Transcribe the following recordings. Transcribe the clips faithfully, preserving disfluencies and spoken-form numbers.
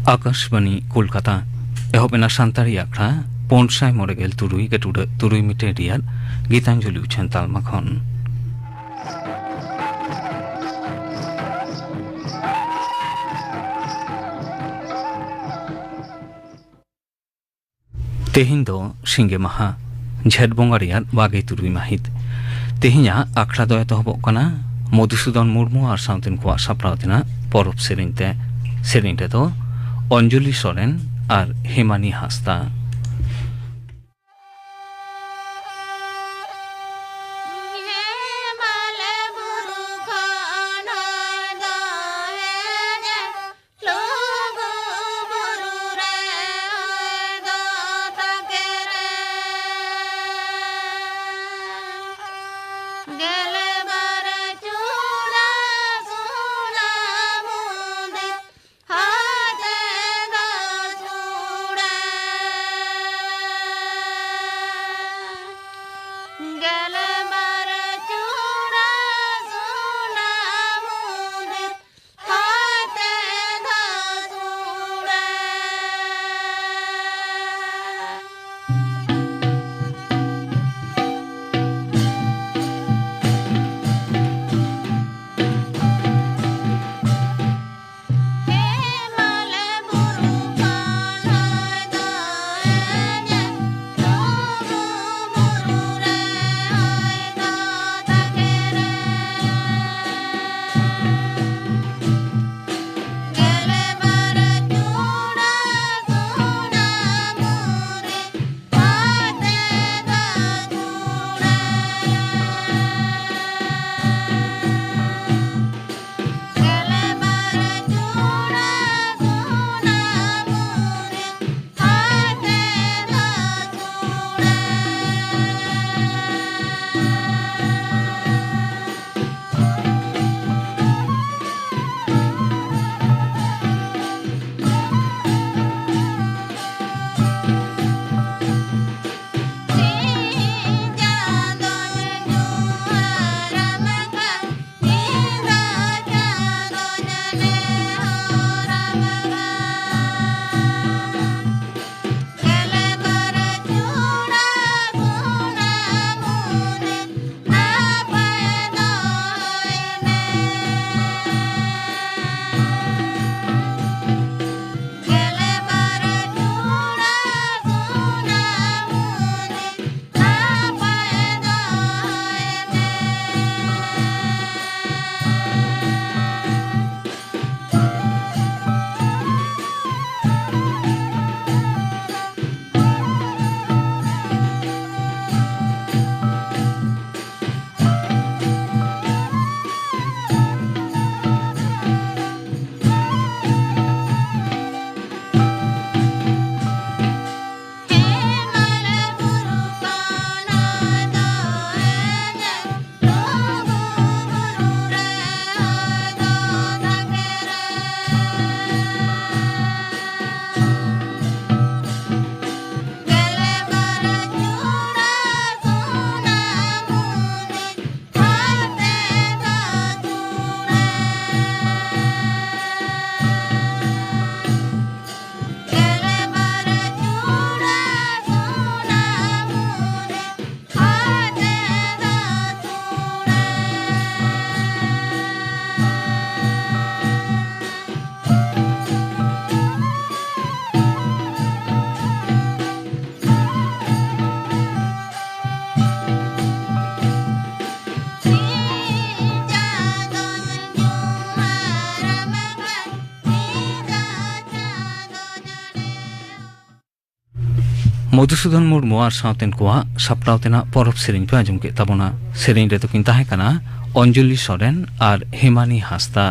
ᱟᱠᱟᱥᱵᱟᱱᱤ ᱠᱳᱞᱠᱟᱛᱟ᱾ ᱮᱦᱚᱵ ᱮᱱᱟ ᱥᱟᱱᱛᱟᱲᱤ ᱟᱠᱷᱲᱟ ᱯᱩᱱ ᱥᱟᱭ ᱢᱚᱬᱮ ᱜᱮᱞ ᱛᱩᱨᱩᱭ ᱜᱮᱴᱩᱰᱟᱹᱜ ᱛᱩᱨᱩᱭ ᱢᱤᱴᱟᱨ ᱨᱮᱭᱟᱜ ᱜᱤᱛᱟᱧᱡᱚᱞᱤ ᱩᱪᱷᱟᱹᱱ ᱛᱟᱞᱢᱟ ᱠᱷᱚᱱ᱾ ᱛᱮᱦᱮᱧ ᱫᱚ ᱥᱤᱸᱜᱮ ᱢᱟᱦᱟ, ᱡᱷᱮᱸᱴ ᱵᱚᱸᱜᱟ ᱨᱮᱭᱟᱜ ᱵᱟᱜᱮ ᱛᱩᱨᱩᱭ ᱢᱟᱹᱦᱤᱛ᱾ ᱛᱮᱦᱮᱧᱟᱜ ᱟᱠᱷᱲᱟ ᱫᱚ ᱮᱛᱚᱦᱚᱵᱚᱜ ᱠᱟᱱᱟ ᱢᱚᱫᱷᱩᱥᱩᱫᱚᱱ ᱢᱩᱨᱢᱩ ᱟᱨ ᱥᱟᱶᱛᱮᱱ ᱠᱚᱣᱟᱜ ᱥᱟᱯᱲᱟᱣ ᱛᱮᱱᱟᱜ ᱯᱚᱨᱚᱵᱽ ᱥᱮᱨᱮᱧ ᱛᱮ᱾ ᱥᱮᱨᱮᱧ ᱨᱮᱫᱚ ᱚᱧᱡᱚᱞᱤ ᱥᱚᱨᱮᱱ ᱟᱨ ᱦᱮᱢᱟᱱᱤ ᱦᱟᱸᱥᱫᱟ᱾ ᱢᱚᱫᱷᱩᱥᱩᱫᱚᱱ ᱢᱩᱨᱢᱩ ᱟᱨ ᱥᱟᱶᱛᱮᱱ ᱠᱚᱣᱟᱜ ᱥᱟᱯᱲᱟᱣ ᱛᱮᱱᱟᱜ ᱯᱚᱨᱚᱵᱽ ᱥᱮᱨᱮᱧ ᱯᱮ ᱟᱸᱡᱚᱢ ᱠᱮᱫ ᱛᱟᱵᱚᱱᱟ᱾ ᱥᱮᱨᱮᱧ ᱨᱮᱫᱚ ᱠᱤᱱ ᱛᱟᱦᱮᱸ ᱠᱟᱱᱟ ᱚᱧᱡᱚᱞᱤ ᱥᱚᱨᱮᱱ ᱟᱨ ᱦᱮᱢᱟᱱᱤ ᱦᱟᱸᱥᱫᱟ᱾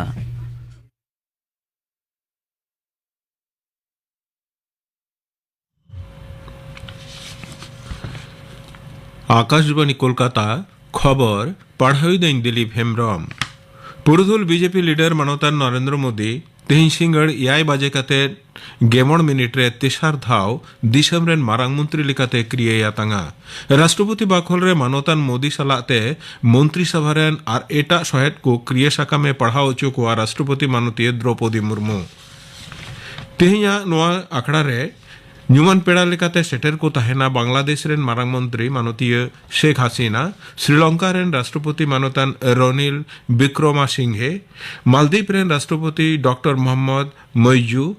ᱟᱠᱟᱥᱵᱟᱬᱤ ᱠᱳᱞᱠᱟᱛᱟ, ᱠᱷᱚᱵᱚᱨ ᱯᱟᱲᱦᱟᱣᱤᱫᱟᱹᱧ ᱫᱤᱞᱤᱯ ᱦᱮᱢᱵᱨᱚᱢ᱾ ᱯᱩᱨᱩᱫᱷᱩᱞ ᱵᱤᱡᱮᱯᱤ ᱞᱤᱰᱟᱨ ᱢᱟᱱᱚᱛᱟᱱ ᱱᱚᱨᱮᱱᱫᱨᱚ ᱢᱳᱫᱤ ᱛᱮᱦᱮᱧ ᱥᱤᱸᱜᱟᱹᱲ ᱮᱭᱟᱭ ᱵᱟᱡᱮ ᱠᱟᱛᱮ ᱜᱮᱢᱚᱬ ᱢᱤᱱᱤᱴ ᱨᱮ ᱛᱮᱥᱟᱨ ᱫᱷᱟᱣ ᱫᱤᱥᱚᱢ ᱨᱮᱱ ᱢᱟᱨᱟᱝ ᱢᱚᱱᱛᱨᱤ ᱞᱮᱠᱟᱛᱮ ᱠᱨᱤᱭᱟᱹᱭ ᱟᱛᱟᱝᱟ᱾ ᱨᱟᱥᱴᱨᱚᱯᱚᱛᱤ ᱵᱟᱠᱷᱚᱞ ᱨᱮ ᱢᱟᱱᱚᱛᱟᱱ ᱢᱳᱫᱤ ᱥᱟᱞᱟᱜ ᱛᱮ ᱢᱚᱱᱛᱨᱤ ᱥᱚᱵᱷᱟ ᱨᱮᱱ ᱟᱨ ᱮᱴᱟᱜ ᱥᱚᱦᱮᱫ ᱠᱚ ᱠᱨᱤᱭᱟᱹ ᱥᱟᱠᱟᱢ ᱮ ᱯᱟᱲᱦᱟᱣ ᱦᱚᱪᱚ ᱠᱚᱣᱟ ᱨᱟᱥᱴᱨᱚᱯᱚᱛᱤ ᱢᱟᱱᱚᱛᱤᱭᱟᱹ ᱫᱨᱚᱯᱚᱫᱤ ᱢᱩᱨᱢᱩ᱾ ᱛᱮᱦᱮᱧᱟᱜ ᱱᱚᱣᱟ ᱟᱠᱷᱲᱟ ᱨᱮ ᱧᱩᱢᱟᱱ ᱯᱮᱲᱟ ᱞᱮᱠᱟᱛᱮ ᱥᱮᱴᱮᱨ ᱠᱚ ᱛᱟᱦᱮᱱᱟ ᱵᱟᱝᱞᱟᱫᱮᱥ ᱨᱮᱱ ᱢᱟᱨᱟᱝ ᱢᱚᱱᱛᱨᱤ ᱢᱟᱱᱚᱛᱤᱭᱟᱹ ᱥᱮᱠ ᱦᱟᱥᱤᱱᱟ, ᱥᱨᱤᱞᱚᱝᱠᱟ ᱨᱮᱱ ᱨᱟᱥᱴᱨᱚᱯᱚᱛᱤ ᱢᱟᱱᱚᱛᱟᱱ ᱨᱚᱱᱤᱞ ᱵᱤᱠᱨᱚᱢᱟᱥᱤᱝᱜᱷᱮ, ᱢᱟᱞᱫᱤᱯ ᱨᱮᱱ ᱨᱟᱥᱴᱨᱚᱯᱚᱛᱤ ᱰᱚᱠᱴᱚᱨ ᱢᱚᱦᱚᱢᱢᱚᱫ ᱢᱚᱭᱡᱩ,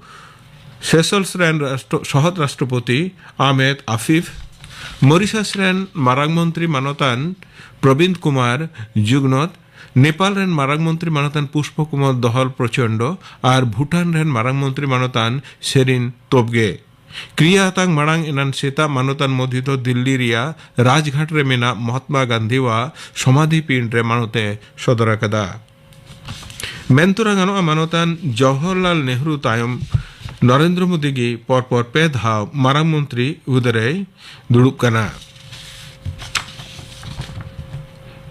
ᱥᱮᱥᱚᱞᱥ ᱨᱮᱱ ᱨᱟᱥᱴᱨᱚ-, ᱥᱚᱦᱚᱫ ᱨᱟᱥᱴᱨᱚᱯᱚᱛᱤ ᱟᱦᱢᱮᱫ ᱟᱯᱷᱤᱯᱷ, ᱢᱚᱨᱤᱥᱟᱥ ᱨᱮᱱ ᱢᱟᱨᱟᱝ ᱢᱚᱱᱛᱨᱤ ᱢᱟᱱᱚᱛᱟᱱ ᱯᱨᱚᱵᱤᱱᱫ ᱠᱩᱢᱟᱨ ᱡᱩᱜᱽᱱᱚᱛ, ᱱᱮᱯᱟᱞ ᱨᱮᱱ ᱢᱟᱨᱟᱝ ᱢᱚᱱᱛᱨᱤ ᱢᱟᱱᱚᱛᱟᱱ ᱯᱩᱥᱯᱚ ᱠᱩᱢᱟᱨ ᱫᱚᱦᱚᱞ ᱯᱨᱚᱪᱚᱱᱰᱚ ᱟᱨ ᱵᱷᱩᱴᱟᱱ ᱨᱮᱱ ᱢᱟᱨᱟᱝ ᱢᱚᱱᱛᱨᱤ ᱢᱟᱱᱚᱛᱟᱱ ᱥᱮᱨᱤᱱ ᱛᱳᱵᱜᱮ᱾ ᱠᱨᱤᱭᱟ ᱟᱛᱟᱝ ᱢᱟᱲᱟᱝ ᱮᱱᱟᱱ ᱥᱮᱛᱟᱜ ᱢᱟᱱᱚᱛᱟᱱ ᱢᱳᱫᱤ ᱫᱚ ᱫᱤᱞᱞᱤ ᱨᱮᱭᱟᱜ ᱨᱟᱡᱽᱜᱷᱟᱴ ᱨᱮ ᱢᱮᱱᱟᱜ ᱢᱚᱦᱟᱛᱢᱟ ᱜᱟᱱᱫᱷᱤᱣᱟᱜ ᱥᱚᱢᱟᱫᱷᱤ ᱯᱤᱸᱰ ᱨᱮ ᱢᱟᱱᱚᱛ ᱮ ᱥᱚᱫᱚᱨ ᱟᱠᱟᱫᱟ᱾ ᱢᱮᱱ ᱛᱚᱨᱟ ᱜᱟᱱᱚᱜᱼᱟ, ᱢᱟᱱᱚᱛᱟᱱ ᱡᱚᱣᱦᱚᱨᱞᱟᱞ ᱱᱮᱦᱨᱩ ᱛᱟᱭᱚᱢ ᱱᱚᱨᱮᱱᱫᱨᱚ ᱢᱳᱫᱤ ᱜᱮ ᱯᱚᱨᱯᱚᱨ ᱯᱮ ᱫᱷᱟᱣ ᱢᱟᱨᱟᱝ ᱢᱚᱱᱛᱨᱤ ᱦᱩᱫᱟᱹ ᱨᱮᱭ ᱫᱩᱲᱩᱵ ᱠᱟᱱᱟ᱾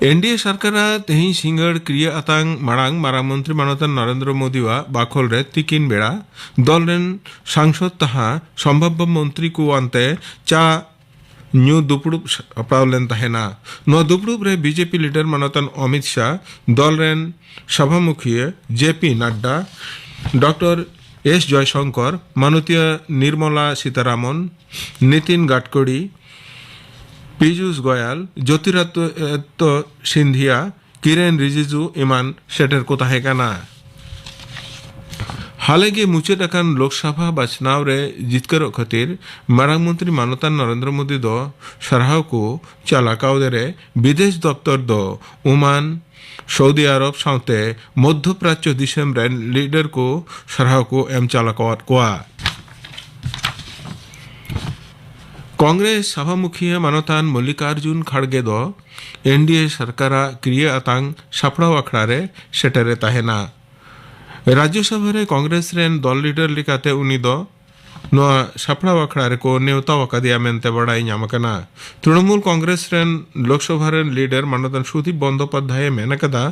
ᱮᱱᱰᱤᱮ ᱥᱚᱨᱠᱟᱨᱟᱜ ᱛᱮᱦᱮᱧ ᱥᱤᱸᱜᱟᱹᱲ ᱠᱨᱤᱭᱟᱹ ᱟᱛᱟᱝ ᱢᱟᱲᱟᱝ ᱢᱟᱨᱟᱝ ᱢᱚᱱᱛᱨᱤ ᱢᱟᱱᱚᱛᱟᱱ ᱱᱚᱨᱮᱱᱫᱨᱚ ᱢᱳᱫᱤᱣᱟᱜ ᱵᱟᱠᱷᱚᱞ ᱨᱮ ᱛᱤᱠᱤᱱ ᱵᱮᱲᱟ ᱫᱚᱞ ᱨᱮᱱ ᱥᱟᱝᱥᱚᱫ ᱛᱟᱦᱟ ᱥᱚᱢᱵᱷᱟᱵᱵᱚ ᱢᱚᱱᱛᱨᱤ ᱠᱚ ᱟᱱᱛᱮ ᱪᱟ ᱧᱩ ᱫᱩᱯᱲᱩᱵ ᱥᱟᱯᱲᱟᱣ ᱞᱮᱱ ᱛᱟᱦᱮᱱᱟ᱾ ᱱᱚᱣᱟ ᱫᱩᱯᱲᱩᱵ ᱨᱮ ᱵᱤᱡᱮᱯᱤ ᱞᱤᱰᱟᱨ ᱢᱟᱱᱚᱛᱟᱱ ᱚᱢᱤᱛ ᱥᱟᱦ, ᱫᱚᱞ ᱨᱮᱱ ᱥᱚᱵᱷᱟᱢᱩᱠᱷᱤᱭᱟᱹ J P Nadda, doctor S Jaishankar, ᱢᱟᱱᱚᱛᱤᱭᱟᱹ ᱱᱤᱨᱢᱚᱞᱟ ᱥᱤᱛᱟᱨᱟᱢᱚᱱ, ᱱᱤᱛᱤᱱ ᱜᱟᱰᱠᱚᱲᱤ, ᱯᱤᱡᱩᱥ ᱜᱳᱭᱟᱞ, ᱡᱳᱛᱤᱨᱟᱫᱤᱛᱭᱚ ᱥᱤᱱᱫᱷᱤᱭᱟ, ᱠᱤᱨᱮᱱ ᱨᱤᱡᱤᱡᱩ ᱮᱢᱟᱱ ᱥᱮᱴᱮᱨ ᱠᱚ ᱛᱟᱦᱮᱸ ᱠᱟᱱᱟ᱾ ᱦᱟᱞᱮ ᱜᱮ ᱢᱩᱪᱟᱹᱫ ᱟᱠᱟᱱ ᱞᱳᱠᱥᱚᱵᱷᱟ ᱵᱟᱪᱷᱱᱟᱣ ᱨᱮ ᱡᱤᱛᱠᱟᱹᱨᱚᱜ ᱠᱷᱟᱹᱛᱤᱨ ᱢᱟᱨᱟᱝ ᱢᱚᱱᱛᱨᱤ ᱢᱟᱱᱚᱛᱟᱱ ᱱᱚᱨᱮᱱᱫᱨᱚ ᱢᱳᱫᱤ ᱫᱚ ᱥᱟᱨᱦᱟᱣ ᱠᱚ ᱪᱟᱞ ᱟᱠᱟᱣᱫᱮ ᱨᱮ ᱵᱤᱫᱮᱥ ᱫᱚᱯᱛᱚᱨ ᱫᱚ ᱳᱢᱟᱱ, ᱥᱳᱣᱫᱤ ᱟᱨᱚᱵ ᱥᱟᱶᱛᱮ ᱢᱚᱫᱽᱫᱷᱚ ᱯᱨᱟᱪᱪᱚ ᱫᱤᱥᱚᱢ ᱨᱮᱱ ᱞᱤᱰᱟᱨ ᱠᱚ ᱥᱟᱨᱦᱟᱣ ᱠᱚ ᱮᱢ ᱪᱟᱞ ᱟᱠᱟᱣᱟᱫ ᱠᱚᱣᱟ᱾ ᱠᱚᱝᱜᱨᱮᱥ ᱥᱟᱵᱷᱟ ᱢᱩᱠᱷᱤᱭᱟᱹ ᱢᱟᱱᱚᱛᱟᱱ ᱢᱚᱞᱞᱤᱠᱟᱨᱡᱩᱱ ᱠᱷᱟᱲᱜᱮ ᱫᱚ ᱮᱱᱰᱤᱮ ᱥᱚᱨᱠᱟᱨᱟᱜ ᱠᱤᱨᱤᱭᱟᱹ ᱟᱛᱟᱝ ᱥᱟᱯᱲᱟᱣ ᱟᱠᱷᱲᱟ ᱨᱮ ᱥᱮᱴᱮᱨᱮ ᱛᱟᱦᱮᱱᱟ᱾ ᱨᱟᱡᱽᱭᱚᱥᱚᱵᱷᱟ ᱨᱮ ᱠᱚᱝᱜᱨᱮᱥ ᱨᱮᱱ ᱫᱚᱞ ᱞᱤᱰᱟᱨ ᱞᱮᱠᱟᱛᱮ ᱩᱱᱤ ᱫᱚ ᱱᱚᱣᱟ ᱥᱟᱯᱲᱟᱣ ᱟᱠᱷᱲᱟ ᱨᱮᱠᱚ ᱱᱮᱣᱛᱟ ᱟᱠᱟᱫᱮᱭᱟ ᱢᱮᱱᱛᱮ ᱵᱟᱲᱟᱭ ᱧᱟᱢ ᱟᱠᱟᱱᱟ᱾ ᱛᱨᱤᱱᱚᱢᱩᱞ ᱠᱚᱝᱜᱨᱮᱥ ᱨᱮᱱ ᱞᱳᱠᱥᱚᱵᱷᱟ ᱨᱮᱱ ᱞᱤᱰᱟᱨ ᱢᱟᱱᱚᱛᱟᱱ ᱥᱩᱫᱤᱯ ᱵᱚᱱᱫᱳᱯᱟᱫᱽᱫᱷᱟᱭᱮ ᱢᱮᱱ ᱟᱠᱟᱫᱟ,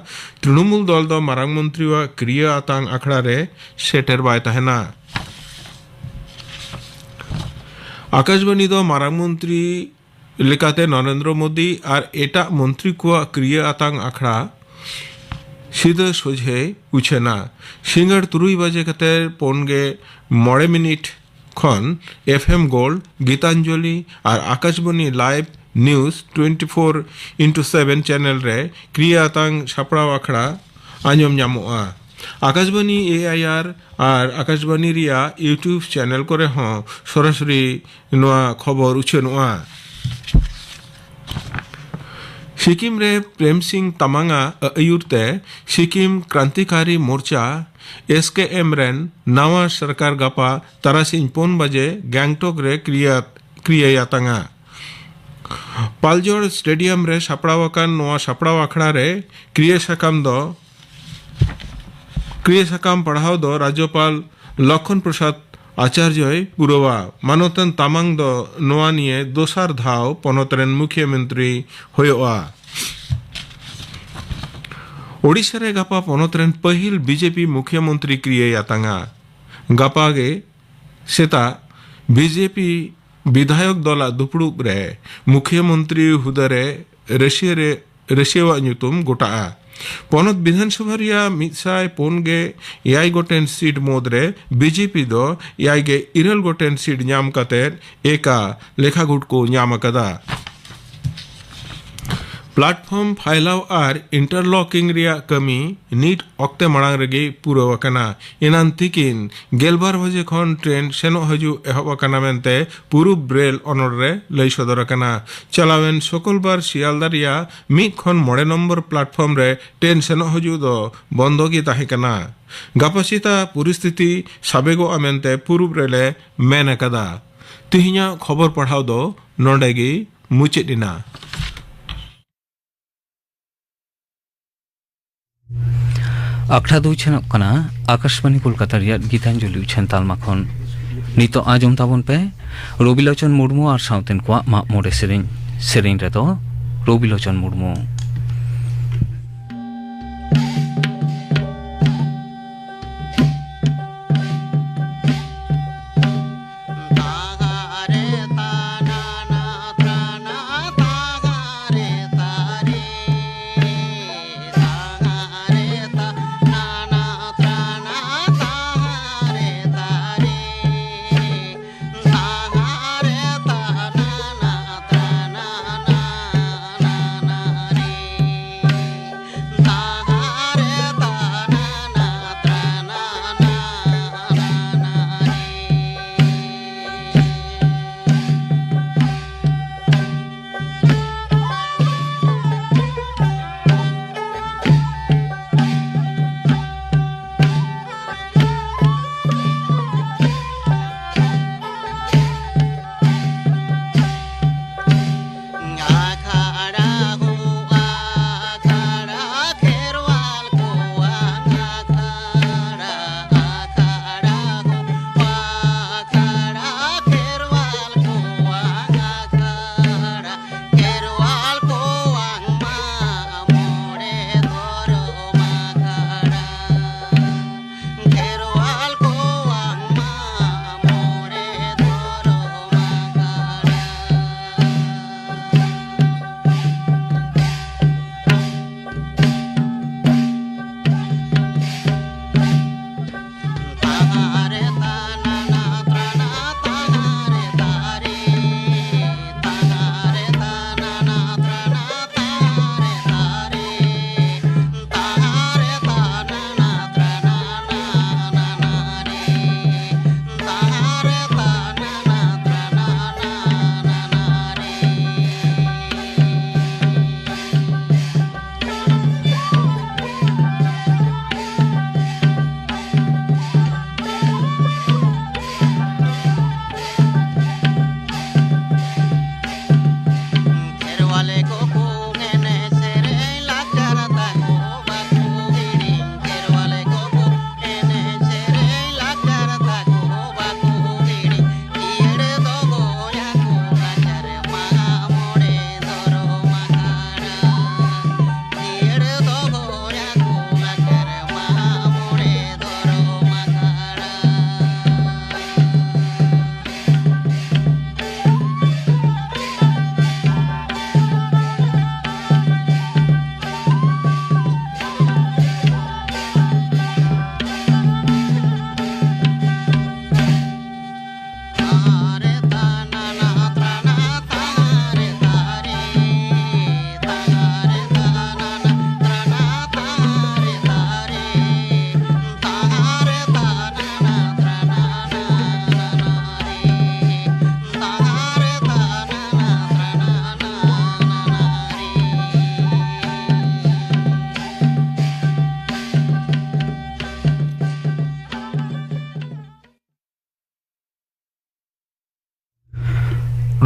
ᱛᱨᱤᱱᱚᱢᱩᱞ ᱫᱚᱞ ᱫᱚ ᱢᱟᱨᱟᱝ ᱢᱚᱱᱛᱨᱤᱣᱟᱜ ᱠᱤᱨᱤᱭᱟᱹ ᱟᱛᱟᱝ ᱟᱠᱷᱲᱟ ᱨᱮ ᱥᱮᱴᱮᱨ ᱵᱟᱭ ᱛᱟᱦᱮᱱᱟ᱾ ᱟᱠᱟᱥᱵᱟᱱᱤ ᱫᱚ ᱢᱟᱨᱟᱝ ᱢᱚᱱᱛᱨᱤ ᱞᱮᱠᱟᱛᱮ ᱱᱚᱨᱮᱱᱫᱨᱚ ᱢᱳᱫᱤ ᱟᱨ ᱮᱴᱟᱜ ᱢᱚᱱᱛᱨᱤ ᱠᱚᱣᱟᱜ ᱠᱤᱨᱤᱭᱟᱹ ᱟᱛᱟᱝ ᱟᱠᱷᱲᱟ ᱥᱤᱫᱟᱹ ᱥᱚᱡᱷᱮᱭ ᱩᱪᱷᱟᱹᱱᱟ᱾ ᱥᱤᱸᱜᱟᱹᱲ ᱛᱩᱨᱩᱭ ᱵᱟᱡᱮ ᱠᱟᱛᱮ ᱯᱩᱱ ᱜᱮ ᱢᱚᱬᱮ ᱢᱤᱱᱤᱴ ᱠᱷᱚᱱ ᱮᱯᱷ ᱮᱢ ᱜᱳᱞᱰ, ᱜᱤᱛᱟᱧᱡᱚᱞᱤ ᱟᱨ Akashvani live news twenty four into seven channel ᱨᱮ ᱠᱤᱨᱤᱭᱟᱹ ᱟᱛᱟᱝ ᱥᱟᱯᱲᱟᱣ ᱟᱠᱷᱲᱟ ᱟᱸᱡᱚᱢ ᱧᱟᱢᱚᱜᱼᱟ᱾ ᱟᱠᱟᱥᱵᱟᱱᱤ ᱮ ᱟᱭ ᱟᱨ ᱟᱨ ᱟᱠᱟᱥᱵᱟᱱᱤ ᱨᱮᱭᱟᱜ YouTube ᱪᱮᱱᱮᱞ ᱠᱚᱨᱮ ᱦᱚᱸ ᱥᱚᱨᱟᱥᱚᱨᱤ ᱱᱚᱣᱟ ᱠᱷᱚᱵᱚᱨ ᱩᱪᱷᱟᱹᱱᱚᱜᱼᱟ᱾ ᱥᱤᱠᱤᱢ ᱨᱮ ᱯᱨᱮᱢ ᱥᱤᱝ ᱛᱟᱢᱟᱝ ᱟᱜ ᱟᱹᱭᱩᱨ ᱛᱮ ᱥᱤᱠᱤᱢ ᱠᱨᱟᱱᱛᱤᱠᱟᱨᱤ ᱢᱳᱨᱪᱟ, ᱮᱥ ᱠᱮ ᱮᱢ, ᱨᱮᱱ ᱱᱟᱣᱟ ᱥᱚᱨᱠᱟᱨ ᱜᱟᱯᱟ ᱛᱟᱨᱟᱥᱤᱧ ᱯᱩᱱ ᱵᱟᱡᱮ ᱜᱮᱝᱴᱚᱠ ᱨᱮ ᱠᱨᱤᱭᱟ-, ᱠᱨᱤᱭᱟᱹᱭᱟᱛᱟᱝᱟ᱾ ᱯᱟᱞᱡᱚᱲ ᱥᱴᱮᱰᱤᱭᱟᱢ ᱨᱮ ᱥᱟᱯᱲᱟᱣ ᱟᱠᱟᱱ ᱱᱚᱣᱟ ᱥᱟᱯᱲᱟᱣ ᱟᱠᱷᱲᱟ ᱨᱮ ᱠᱨᱤᱭᱟᱹ ᱥᱟᱠᱟᱢ ᱫᱚ, ᱠᱨᱤᱭᱟᱹ ᱥᱟᱠᱟᱢ ᱯᱟᱲᱦᱟᱣ ᱫᱚ ᱨᱟᱡᱽᱡᱚᱯᱟᱞ ᱞᱚᱠᱠᱷᱚᱱ ᱯᱨᱚᱥᱟᱫᱽ ᱟᱪᱟᱨᱡᱚᱭ ᱯᱩᱨᱟᱹᱣᱟ᱾ ᱢᱟᱱᱚᱛᱟᱱ ᱛᱟᱢᱟᱝ ᱫᱚ ᱱᱚᱣᱟ ᱱᱤᱭᱮ ᱫᱚᱥᱟᱨ ᱫᱷᱟᱣ ᱯᱚᱱᱚᱛ ᱨᱮᱱ ᱢᱩᱠᱷᱭᱟᱹ ᱢᱚᱱᱛᱨᱤ ᱦᱩᱭᱩᱜᱼᱟ᱾ ᱳᱰᱤᱥᱟ ᱨᱮ ᱜᱟᱯᱟ ᱯᱚᱱᱚᱛ ᱨᱮᱱ ᱯᱟᱹᱦᱤᱞ ᱵᱤᱡᱮᱯᱤ ᱢᱩᱠᱷᱭᱟᱹ ᱢᱚᱱᱛᱨᱤ ᱠᱨᱤᱭᱟᱹᱭ ᱟᱛᱟᱝᱟ᱾ ᱜᱟᱯᱟ ᱜᱮ ᱥᱮᱛᱟᱜ ᱵᱤᱡᱮᱯᱤ ᱵᱤᱫᱷᱟᱭᱚᱠ ᱫᱚᱞᱟᱜ ᱫᱩᱯᱲᱩᱵ ᱨᱮ ᱢᱩᱠᱷᱭᱟᱹ ᱢᱚᱱᱛᱨᱤ ᱦᱩᱫᱟᱹ ᱨᱮ ᱨᱟᱹᱥᱤᱭᱟᱹ ᱨᱮ ᱨᱟᱹᱥᱤᱭᱟᱹᱣᱟᱜ ᱧᱩᱛᱩᱢ ᱜᱚᱴᱟᱜᱼᱟ᱾ ᱯᱚᱱᱚᱛ ᱵᱤᱫᱷᱟᱱ ᱥᱚᱵᱷᱟ ᱨᱮᱭᱟᱜ ᱢᱤᱫ ᱥᱟᱭ ᱯᱩᱱ ᱜᱮ ᱮᱭᱟᱭ ᱜᱚᱴᱮᱱ ᱥᱤᱴ ᱢᱩᱫᱽ ᱨᱮ ᱵᱤᱡᱮᱯᱤ ᱫᱚ ᱮᱭᱟᱭ ᱜᱮ ᱤᱨᱟᱹᱞ ᱜᱚᱴᱮᱱ ᱥᱤᱴ ᱧᱟᱢ ᱠᱟᱛᱮ ᱮᱠᱟ ᱞᱮᱠᱷᱟ ᱜᱩᱴ ᱠᱚ ᱧᱟᱢ ᱟᱠᱟᱫᱟ᱾ ᱯᱞᱟᱴᱯᱷᱚᱨᱢ ᱯᱷᱟᱭᱞᱟᱣ ᱟᱨ ᱤᱱᱴᱟᱨᱞᱚᱠᱤᱝ ᱨᱮᱭᱟᱜ ᱠᱟᱹᱢᱤ ᱱᱤᱴ ᱚᱠᱛᱮ ᱢᱟᱲᱟᱝ ᱨᱮᱜᱮ ᱯᱩᱨᱟᱹᱣ ᱟᱠᱟᱱᱟ᱾ ᱮᱱᱟᱱ ᱛᱤᱠᱤᱱ ᱜᱮᱞᱵᱟᱨ ᱵᱟᱡᱮ ᱠᱷᱚᱱ ᱴᱨᱮᱱ ᱥᱮᱱᱚᱜ ᱦᱤᱡᱩᱜ ᱮᱦᱚᱵ ᱟᱠᱟᱱᱟ ᱢᱮᱱᱛᱮ ᱯᱩᱨᱩᱵ ᱨᱮᱞ ᱚᱱᱚᱞ ᱨᱮ ᱞᱟᱹᱭ ᱥᱚᱫᱚᱨ ᱟᱠᱟᱱᱟ᱾ ᱪᱟᱞᱟᱣᱮᱱ ᱥᱩᱠᱚᱞᱵᱟᱨ ᱥᱤᱭᱟᱞᱫᱟ ᱨᱮᱭᱟᱜ ᱢᱤᱫ ᱠᱷᱚᱱ ᱢᱚᱬᱮ ᱱᱚᱢᱵᱚᱨ ᱯᱞᱟᱴᱯᱷᱚᱨᱢ ᱨᱮ ᱴᱨᱮᱱ ᱥᱮᱱᱚᱜ ᱦᱤᱡᱩᱜ ᱫᱚ ᱵᱚᱱᱫᱚ ᱜᱮ ᱛᱟᱦᱮᱸ ᱠᱟᱱᱟ᱾ ᱜᱟᱯᱟ ᱥᱮᱛᱟᱜ ᱯᱚᱨᱤᱥᱛᱷᱤᱛᱤ ᱥᱟᱵᱮᱜᱚᱜᱼᱟ ᱢᱮᱱᱛᱮ ᱯᱩᱨᱩᱵ ᱨᱮᱞᱮ ᱢᱮᱱ ᱟᱠᱟᱫᱟ᱾ ᱛᱮᱦᱮᱧᱟᱜ ᱠᱷᱚᱵᱚᱨ ᱯᱟᱲᱦᱟᱣ ᱫᱚ ᱱᱚᱰᱮ ᱜᱮ ᱢᱩᱪᱟᱹᱫ ᱮᱱᱟ᱾ ᱟᱠᱷᱲᱟ ᱫᱚ ᱩᱪᱷᱟᱹᱱᱚᱜ ᱠᱟᱱᱟ ᱟᱠᱟᱥᱵᱟᱱᱤ ᱠᱳᱞᱠᱟᱛᱟ ᱨᱮᱭᱟᱜ ᱜᱤᱛᱟᱧᱡᱚᱞᱤ ᱩᱪᱷᱟᱹᱱ ᱛᱟᱞᱢᱟ ᱠᱷᱚᱱ᱾ ᱱᱤᱛᱚᱜ ᱟᱸᱡᱚᱢ ᱛᱟᱵᱚᱱ ᱯᱮ ᱨᱚᱵᱤᱞᱳᱪᱚᱱ ᱢᱩᱨᱢᱩ ᱟᱨ ᱥᱟᱶᱛᱮᱱ ᱠᱚᱣᱟᱜ ᱢᱟᱜ ᱢᱚᱬᱮ ᱥᱮᱨᱮᱧ᱾ ᱥᱮᱨᱮᱧ ᱨᱮᱫᱚ ᱨᱚᱵᱤᱞᱳᱪᱚᱱ ᱢᱩᱨᱢᱩ᱾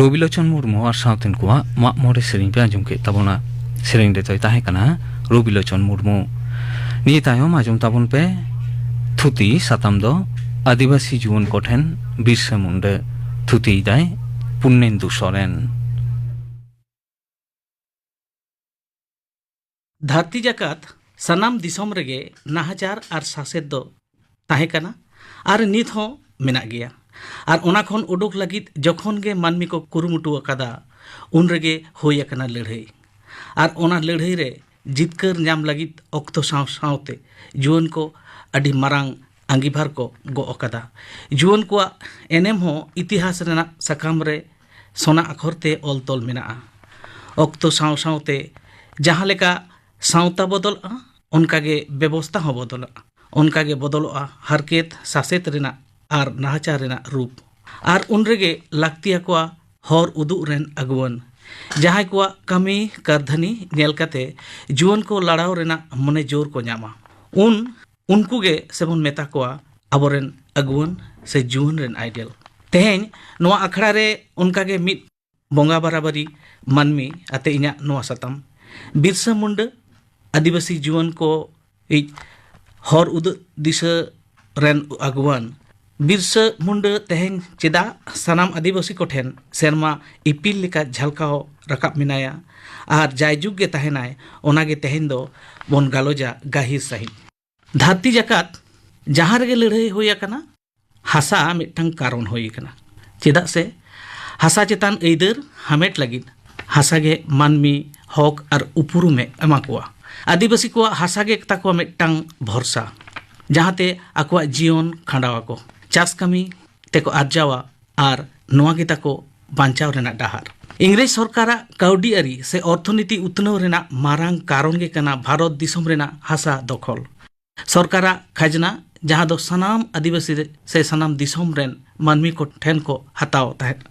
ᱨᱚᱵᱤᱞᱳᱪᱚᱱ ᱢᱩᱨᱢᱩ ᱟᱨ ᱥᱟᱶᱛᱮᱱ ᱠᱚᱣᱟᱜ ᱢᱟᱜ ᱢᱚᱬᱮ ᱥᱮᱨᱮᱧ ᱯᱮ ᱟᱸᱡᱚᱢ ᱠᱮᱫ ᱛᱟᱵᱚᱱᱟ᱾ ᱥᱮᱨᱮᱧ ᱨᱮᱫᱚᱭ ᱛᱟᱦᱮᱸ ᱠᱟᱱᱟ ᱨᱚᱵᱤᱞᱳᱪᱚᱱ ᱢᱩᱨᱢᱩ᱾ ᱱᱤᱭᱟᱹ ᱛᱟᱭᱚᱢ ᱟᱸᱡᱚᱢ ᱛᱟᱵᱚᱱ ᱯᱮ ᱛᱷᱩᱛᱤ, ᱥᱟᱛᱟᱢ ᱫᱚ ᱟᱹᱫᱤᱵᱟᱹᱥᱤ ᱡᱩᱣᱟᱹᱱ ᱠᱚᱴᱷᱮᱱ ᱵᱤᱨᱥᱟᱹ ᱢᱩᱱᱰᱟᱹ᱾ ᱛᱷᱩᱛᱤᱭᱮᱫᱟᱭ ᱯᱩᱱᱱᱮᱱᱫᱩ ᱥᱚᱨᱮᱱ᱾ ᱫᱷᱟᱹᱨᱛᱤ ᱡᱟᱠᱟᱛ ᱥᱟᱱᱟᱢ ᱫᱤᱥᱚᱢ ᱨᱮᱜᱮ ᱱᱟᱦᱟᱪᱟᱨ ᱟᱨ ᱥᱟᱥᱮᱛ ᱫᱚ ᱛᱟᱦᱮᱸ ᱠᱟᱱᱟ ᱟᱨ ᱱᱤᱛ ᱦᱚᱸ ᱢᱮᱱᱟᱜ ᱜᱮᱭᱟ᱾ ᱟᱨ ᱚᱱᱟ ᱠᱷᱚᱱ ᱩᱰᱩᱠ ᱞᱟᱹᱜᱤᱫ ᱡᱚᱠᱷᱚᱱ ᱜᱮ ᱢᱟᱹᱱᱢᱤ ᱠᱚ ᱠᱩᱨᱩᱢᱩᱴᱩ ᱟᱠᱟᱫᱟ, ᱩᱱ ᱨᱮᱜᱮ ᱦᱩᱭ ᱟᱠᱟᱱᱟ ᱞᱟᱹᱲᱦᱟᱹᱭ᱾ ᱟᱨ ᱚᱱᱟ ᱞᱟᱹᱲᱦᱟᱹᱭ ᱨᱮ ᱡᱤᱛᱠᱟᱹᱨ ᱧᱟᱢ ᱞᱟᱹᱜᱤᱫ ᱚᱠᱛᱚ ᱥᱟᱶ ᱥᱟᱶᱛᱮ ᱡᱩᱣᱟᱹᱱ ᱠᱚ ᱟᱹᱰᱤ ᱢᱟᱨᱟᱝ ᱟᱸᱜᱤᱵᱷᱟᱨ ᱠᱚ ᱜᱚᱜ ᱟᱠᱟᱫᱟ᱾ ᱡᱩᱣᱟᱹᱱ ᱠᱚᱣᱟᱜ ᱮᱱᱮᱢ ᱦᱚᱸ ᱤᱛᱤᱦᱟᱥ ᱨᱮᱱᱟᱜ ᱥᱟᱠᱟᱢ ᱨᱮ ᱥᱚᱱᱟ ᱟᱠᱷᱚᱨ ᱛᱮ ᱚᱞ ᱛᱚᱞ ᱢᱮᱱᱟᱜᱼᱟ᱾ ᱚᱠᱛᱚ ᱥᱟᱶ ᱥᱟᱶᱛᱮ ᱡᱟᱦᱟᱸ ᱞᱮᱠᱟ ᱥᱟᱶᱛᱟ ᱵᱚᱫᱚᱞᱚᱜᱼᱟ, ᱚᱱᱠᱟᱜᱮ ᱵᱮᱵᱚᱥᱛᱟ ᱦᱚᱸ ᱵᱚᱫᱚᱞᱚᱜᱼᱟ᱾ ᱚᱱᱠᱟᱜᱮ ᱵᱚᱫᱚᱞᱚᱜᱼᱟ ᱦᱟᱨᱠᱮᱛ ᱥᱟᱥᱮᱛ ᱨᱮᱱᱟᱜ ᱟᱨ ᱱᱟᱦᱟᱪᱟᱨ ᱨᱮᱱᱟᱜ ᱨᱩᱯ᱾ ᱟᱨ ᱩᱱᱨᱮᱜᱮ ᱞᱟᱹᱠᱛᱤ ᱟᱠᱚᱣᱟ ᱦᱚᱨ ᱩᱫᱩᱜ ᱨᱮᱱ ᱟᱹᱜᱩᱣᱟᱹᱱ, ᱡᱟᱦᱟᱸᱭ ᱠᱚᱣᱟᱜ ᱠᱟᱹᱢᱤ ᱠᱟᱹᱨᱫᱷᱟᱹᱱᱤ ᱧᱮᱞ ᱠᱟᱛᱮ ᱡᱩᱣᱟᱹᱱ ᱠᱚ ᱞᱟᱲᱟᱣ ᱨᱮᱱᱟᱜ ᱢᱚᱱᱮ ᱡᱳᱨ ᱠᱚ ᱧᱟᱢᱟ᱾ ᱩᱱ ᱩᱱᱠᱩ ᱜᱮ ᱥᱮᱵᱚᱱ ᱢᱮᱛᱟ ᱠᱚᱣᱟ ᱟᱵᱚᱨᱮᱱ ᱟᱹᱜᱩᱣᱟᱹᱱ ᱥᱮ ᱡᱩᱣᱟᱹᱱ ᱨᱮᱱ ᱟᱭᱰᱮᱞ᱾ ᱛᱮᱦᱮᱧ ᱱᱚᱣᱟ ᱟᱠᱷᱲᱟ ᱨᱮ ᱚᱱᱠᱟᱜᱮ ᱢᱤᱫ ᱵᱚᱸᱜᱟ ᱵᱟᱨᱟᱵᱟᱨᱤ ᱢᱟᱹᱱᱢᱤ ᱟᱛᱮ ᱤᱧᱟᱹᱜ ᱱᱚᱣᱟ ᱥᱟᱛᱟᱢ, ᱵᱤᱨᱥᱟᱹ ᱢᱩᱱᱰᱟᱹ, ᱟᱹᱫᱤᱵᱟᱹᱥᱤ ᱡᱩᱣᱟᱹᱱ ᱠᱚ ᱤᱡ ᱦᱚᱨ ᱩᱫᱩᱜ ᱫᱤᱥᱟᱹ ᱨᱮᱱ ᱟᱹᱜᱩᱣᱟᱹᱱ᱾ ᱵᱤᱨᱥᱟᱹ ᱢᱩᱱᱰᱟᱹ ᱛᱮᱦᱮᱧ ᱪᱮᱫᱟᱜ ᱥᱟᱱᱟᱢ ᱟᱹᱫᱤᱵᱟᱹᱥᱤ ᱠᱚᱴᱷᱮᱱ ᱥᱮᱨᱢᱟ ᱤᱯᱤᱞ ᱞᱮᱠᱟ ᱡᱷᱟᱞᱠᱟᱣ ᱨᱟᱠᱟᱵ ᱢᱮᱱᱟᱭᱟ ᱟᱨ ᱡᱟᱭᱡᱩᱜᱽ ᱜᱮ ᱛᱟᱦᱮᱱᱟᱭ, ᱚᱱᱟᱜᱮ ᱛᱮᱦᱮᱧ ᱫᱚ ᱵᱚᱱ ᱜᱟᱞᱚᱪᱟ ᱜᱟᱹᱦᱤᱨ ᱥᱟᱹᱦᱤᱡ᱾ ᱫᱷᱟᱹᱨᱛᱤ ᱡᱟᱠᱟᱛ ᱡᱟᱦᱟᱸ ᱨᱮᱜᱮ ᱞᱟᱹᱲᱦᱟᱹᱭ ᱦᱩᱭ ᱟᱠᱟᱱᱟ, ᱦᱟᱥᱟ ᱢᱤᱫᱴᱟᱝ ᱠᱟᱨᱚᱱ ᱦᱩᱭ ᱟᱠᱟᱱᱟ᱾ ᱪᱮᱫᱟᱜ ᱥᱮ ᱦᱟᱥᱟ ᱪᱮᱛᱟᱱ ᱟᱹᱭᱫᱟᱹᱨ ᱦᱟᱢᱮᱴ ᱞᱟᱹᱜᱤᱫ ᱦᱟᱥᱟ ᱜᱮ ᱢᱟᱹᱱᱢᱤ ᱦᱚᱠ ᱟᱨ ᱩᱯᱨᱩᱢᱮ ᱮᱢᱟ ᱠᱚᱣᱟ᱾ ᱟᱹᱫᱤᱵᱟᱹᱥᱤ ᱠᱚᱣᱟᱜ ᱦᱟᱥᱟ ᱜᱮ ᱛᱟᱠᱚᱣᱟ ᱢᱤᱫᱴᱟᱝ ᱵᱷᱚᱨᱥᱟ, ᱡᱟᱦᱟᱸᱛᱮ ᱟᱠᱚᱣᱟᱜ ᱡᱤᱭᱚᱱ ᱠᱷᱟᱸᱰᱟᱣ ᱟᱠᱚ, ᱪᱟᱥ ᱠᱟᱹᱢᱤ ᱛᱮᱠᱚ ᱟᱨᱡᱟᱣᱟ ᱟᱨ ᱱᱚᱣᱟ ᱜᱮ ᱛᱟᱠᱚ ᱵᱟᱧᱪᱟᱣ ᱨᱮᱱᱟᱜ ᱰᱟᱦᱟᱨ᱾ ᱤᱝᱨᱮᱡᱽ ᱥᱚᱨᱠᱟᱨᱟᱜ ᱠᱟᱹᱣᱰᱤ ᱟᱹᱨᱤ ᱥᱮ ᱚᱨᱛᱷᱚᱱᱤᱛᱤ ᱩᱛᱱᱟᱹᱣ ᱨᱮᱱᱟᱜ ᱢᱟᱨᱟᱝ ᱠᱟᱨᱚᱱ ᱜᱮ ᱠᱟᱱᱟ ᱵᱷᱟᱨᱚᱛ ᱫᱤᱥᱚᱢ ᱨᱮᱱᱟᱜ ᱦᱟᱥᱟ ᱫᱚᱠᱷᱚᱞ᱾ ᱥᱚᱨᱠᱟᱨᱟᱜ ᱠᱷᱟᱡᱽᱱᱟ, ᱡᱟᱦᱟᱸ ᱫᱚ ᱥᱟᱱᱟᱢ ᱟᱹᱫᱤᱵᱟᱹᱥᱤ ᱥᱮ ᱥᱟᱱᱟᱢ ᱫᱤᱥᱚᱢ ᱨᱮᱱ ᱢᱟᱹᱱᱢᱤ ᱠᱚ ᱴᱷᱮᱱ ᱠᱚ ᱦᱟᱛᱟᱣ ᱛᱟᱦᱮᱸᱫ,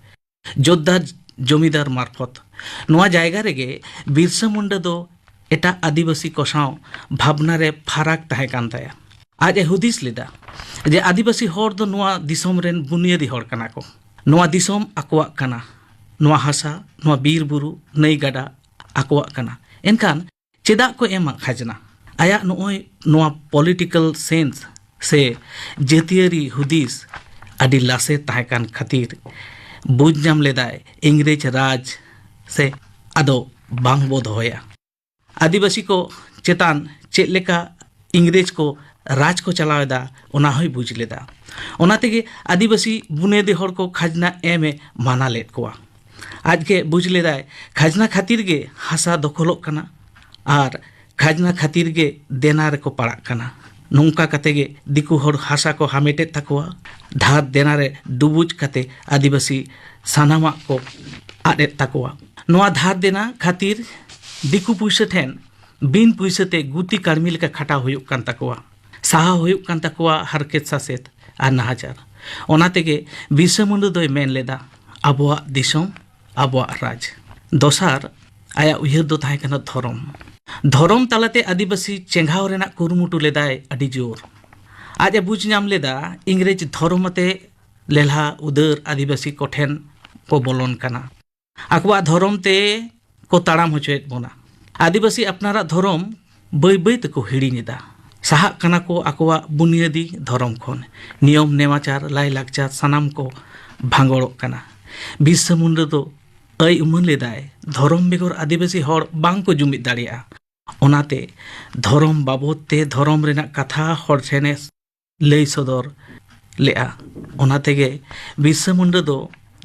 ᱡᱳᱛᱫᱟᱨ ᱡᱚᱢᱤᱫᱟᱨ ᱢᱟᱨᱯᱷᱚᱛ᱾ ᱱᱚᱣᱟ ᱡᱟᱭᱜᱟ ᱨᱮᱜᱮ ᱵᱤᱨᱥᱟ ᱢᱩᱱᱰᱟ ᱫᱚ ᱮᱴᱟᱜ ᱟᱹᱫᱤᱵᱟᱹᱥᱤ ᱠᱚ ᱥᱟᱶ ᱵᱷᱟᱵᱽᱱᱟ ᱨᱮ ᱯᱷᱟᱨᱟᱠ ᱛᱟᱦᱮᱸ ᱠᱟᱱ ᱛᱟᱭᱟ᱾ ᱟᱡ ᱮ ᱦᱩᱫᱤᱥ ᱞᱮᱫᱟ ᱡᱮ ᱟᱹᱫᱤᱵᱟᱹᱥᱤ ᱦᱚᱲ ᱫᱚ ᱱᱚᱣᱟ ᱫᱤᱥᱚᱢ ᱨᱮᱱ ᱵᱩᱱᱤᱭᱟᱹᱫᱤ ᱦᱚᱲ ᱠᱟᱱᱟ ᱠᱚ᱾ ᱱᱚᱣᱟ ᱫᱤᱥᱚᱢ ᱟᱠᱚᱣᱟᱜ ᱠᱟᱱᱟ᱾ ᱱᱚᱣᱟ ᱦᱟᱥᱟ, ᱱᱚᱣᱟ ᱵᱤᱨ ᱵᱩᱨᱩ, ᱱᱟᱹᱭ ᱜᱟᱰᱟ ᱟᱠᱚᱣᱟᱜ ᱠᱟᱱᱟ᱾ ᱮᱱᱠᱷᱟᱱ ᱪᱮᱫᱟᱜ ᱠᱚ ᱮᱢᱟ ᱠᱷᱟᱡᱽᱱᱟ? ᱟᱭᱟᱜ ᱱᱚᱜᱼᱚᱭ ᱱᱚᱣᱟ ᱯᱚᱞᱤᱴᱤᱠᱟᱞ ᱥᱮᱱᱥ ᱥᱮ ᱡᱟᱹᱛᱤᱭᱟᱹᱨᱤ ᱦᱩᱫᱤᱥ ᱟᱹᱰᱤ ᱞᱟᱥᱮᱨ ᱛᱟᱦᱮᱸ ᱠᱟᱱ ᱠᱷᱟᱹᱛᱤᱨ ᱵᱩᱡᱽ ᱧᱟᱢ ᱞᱮᱫᱟᱭ ᱤᱝᱨᱮᱡᱽ ᱨᱟᱡᱽ ᱥᱮ ᱟᱫᱚ ᱵᱟᱝ ᱵᱚ ᱫᱚᱦᱚᱭᱟ᱾ ᱟᱹᱫᱤᱵᱟᱹᱥᱤ ᱠᱚ ᱪᱮᱛᱟᱱ ᱪᱮᱫ ᱞᱮᱠᱟ ᱤᱝᱨᱮᱡᱽ ᱠᱚ ᱨᱟᱡᱽ ᱠᱚ ᱪᱟᱞᱟᱣ ᱮᱫᱟ, ᱚᱱᱟ ᱦᱚᱸᱭ ᱵᱩᱡᱽ ᱞᱮᱫᱟ᱾ ᱚᱱᱟ ᱛᱮᱜᱮ ᱟᱹᱫᱤᱵᱟᱹᱥᱤ ᱵᱩᱱᱤᱭᱟᱹᱫᱤ ᱦᱚᱲ ᱠᱚ ᱠᱷᱟᱡᱽᱱᱟ ᱮᱢ ᱮ ᱢᱟᱱᱟ ᱞᱮᱫ ᱠᱚᱣᱟ᱾ ᱟᱡ ᱜᱮ ᱵᱩᱡᱽ ᱞᱮᱫᱟᱭ, ᱠᱷᱟᱡᱽᱱᱟ ᱠᱷᱟᱹᱛᱤᱨ ᱜᱮ ᱦᱟᱥᱟ ᱫᱚᱠᱷᱚᱞᱚᱜ ᱠᱟᱱᱟ ᱟᱨ ᱠᱷᱟᱡᱽᱱᱟ ᱠᱷᱟᱹᱛᱤᱨ ᱜᱮ ᱫᱮᱱᱟ ᱨᱮᱠᱚ ᱯᱟᱲᱟᱜ ᱠᱟᱱᱟ᱾ ᱱᱚᱝᱠᱟ ᱠᱟᱛᱮ ᱜᱮ ᱫᱤᱠᱩ ᱦᱚᱲ ᱦᱟᱥᱟ ᱠᱚ ᱦᱟᱢᱮᱴᱮᱫ ᱛᱟᱠᱚᱣᱟ, ᱫᱷᱟᱨ ᱫᱮᱱᱟ ᱨᱮ ᱰᱩᱵᱩᱡ ᱠᱟᱛᱮ ᱟᱹᱫᱤᱵᱟᱹᱥᱤ ᱥᱟᱱᱟᱢᱟᱜ ᱠᱚ ᱟᱫ ᱮᱫ ᱛᱟᱠᱚᱣᱟ᱾ ᱱᱚᱣᱟ ᱫᱷᱟᱨ ᱫᱮᱱᱟ ᱠᱷᱟᱹᱛᱤᱨ ᱫᱤᱠᱩ ᱯᱩᱭᱥᱟᱹ ᱴᱷᱮᱱ ᱵᱤᱱ ᱯᱩᱭᱥᱟᱹ ᱛᱮ ᱜᱩᱛᱤ ᱠᱟᱹᱲᱢᱤ ᱞᱮᱠᱟ ᱠᱷᱟᱴᱟᱣ ᱦᱩᱭᱩᱜ ᱠᱟᱱ ᱛᱟᱠᱚᱣᱟ, ᱥᱟᱦᱟᱣ ᱦᱩᱭᱩᱜ ᱠᱟᱱ ᱛᱟᱠᱚᱣᱟ ᱦᱟᱨᱠᱮᱛ ᱥᱟᱥᱮᱛ ᱟᱨ ᱱᱟᱦᱟᱪᱟᱨ᱾ ᱚᱱᱟ ᱛᱮᱜᱮ ᱵᱤᱨᱥᱟᱹ ᱢᱩᱱᱰᱟᱹ ᱫᱚᱭ ᱢᱮᱱ ᱞᱮᱫᱟ, ᱟᱵᱚᱣᱟᱜ ᱫᱤᱥᱚᱢ, ᱟᱵᱚᱣᱟᱜ ᱨᱟᱡᱽ᱾ ᱫᱚᱥᱟᱨ, ᱟᱭᱟᱜ ᱩᱭᱦᱟᱹᱨ ᱫᱚ ᱛᱟᱦᱮᱸ ᱠᱟᱱᱟ ᱫᱷᱚᱨᱚᱢ᱾ ᱫᱷᱚᱨᱚᱢ ᱛᱟᱞᱟᱛᱮ ᱟᱹᱫᱤᱵᱟᱹᱥᱤ ᱪᱮᱸᱜᱷᱟᱣ ᱨᱮᱱᱟᱜ ᱠᱩᱨᱩᱢᱩᱴᱩ ᱞᱮᱫᱟᱭ ᱟᱹᱰᱤ ᱡᱳᱨ᱾ ᱟᱡ ᱮ ᱵᱩᱡᱽ ᱧᱟᱢ ᱞᱮᱫᱟ, ᱤᱝᱨᱮᱡᱽ ᱫᱷᱚᱨᱚᱢ ᱟᱛᱮ ᱞᱮᱞᱦᱟ ᱩᱫᱟᱹᱨ ᱟᱹᱫᱤᱵᱟᱹᱥᱤ ᱠᱚᱴᱷᱮᱱ ᱠᱚ ᱵᱚᱞᱚᱱ ᱠᱟᱱᱟ᱾ ᱟᱠᱚᱣᱟᱜ ᱫᱷᱚᱨᱚᱢ ᱛᱮ ᱠᱚ ᱛᱟᱲᱟᱢ ᱦᱚᱪᱚᱭᱮᱫ ᱵᱚᱱᱟ᱾ ᱟᱹᱫᱤᱵᱟᱹᱥᱤ ᱟᱯᱱᱟᱨᱟᱜ ᱫᱷᱚᱨᱚᱢ ᱵᱟᱹᱭ ᱵᱟᱹᱭ ᱛᱮᱠᱚ ᱦᱤᱲᱤᱧ ᱮᱫᱟ᱾ ᱥᱟᱦᱟᱜ ᱠᱟᱱᱟ ᱠᱚ ᱟᱠᱚᱣᱟᱜ ᱵᱩᱱᱤᱭᱟᱹᱫᱤ ᱫᱷᱚᱨᱚᱢ ᱠᱷᱚᱱ᱾ ᱱᱤᱭᱚᱢ ᱱᱮᱢᱟᱪᱟᱨ, ᱞᱟᱭᱼᱞᱟᱠᱪᱟᱨ ᱥᱟᱱᱟᱢ ᱠᱚ ᱵᱷᱟᱸᱜᱚᱲᱚᱜ ᱠᱟᱱᱟ᱾ ᱵᱤᱨᱥᱟᱹ ᱢᱩᱱᱰᱟᱹ ᱫᱚ ᱟᱹᱭ ᱩᱢᱟᱹᱱ ᱞᱮᱫᱟᱭ, ᱫᱷᱚᱨᱚᱢ ᱵᱮᱜᱚᱨ ᱟᱹᱫᱤᱵᱟᱹᱥᱤ ᱦᱚᱲ ᱵᱟᱝ ᱠᱚ ᱡᱩᱢᱤᱫ ᱫᱟᱲᱮᱭᱟᱜᱼᱟ᱾ ᱚᱱᱟᱛᱮ ᱫᱷᱚᱨᱚᱢ ᱵᱟᱵᱚᱫ ᱛᱮ ᱫᱷᱚᱨᱚᱢ ᱨᱮᱱᱟᱜ ᱠᱟᱛᱷᱟ ᱦᱚᱲ ᱴᱷᱮᱱᱮ ᱞᱟᱹᱭ ᱥᱚᱫᱚᱨ ᱞᱮᱫᱼᱟ᱾ ᱚᱱᱟ ᱛᱮᱜᱮ ᱵᱤᱨᱥᱟᱹ ᱢᱩᱱᱰᱟᱹ ᱫᱚ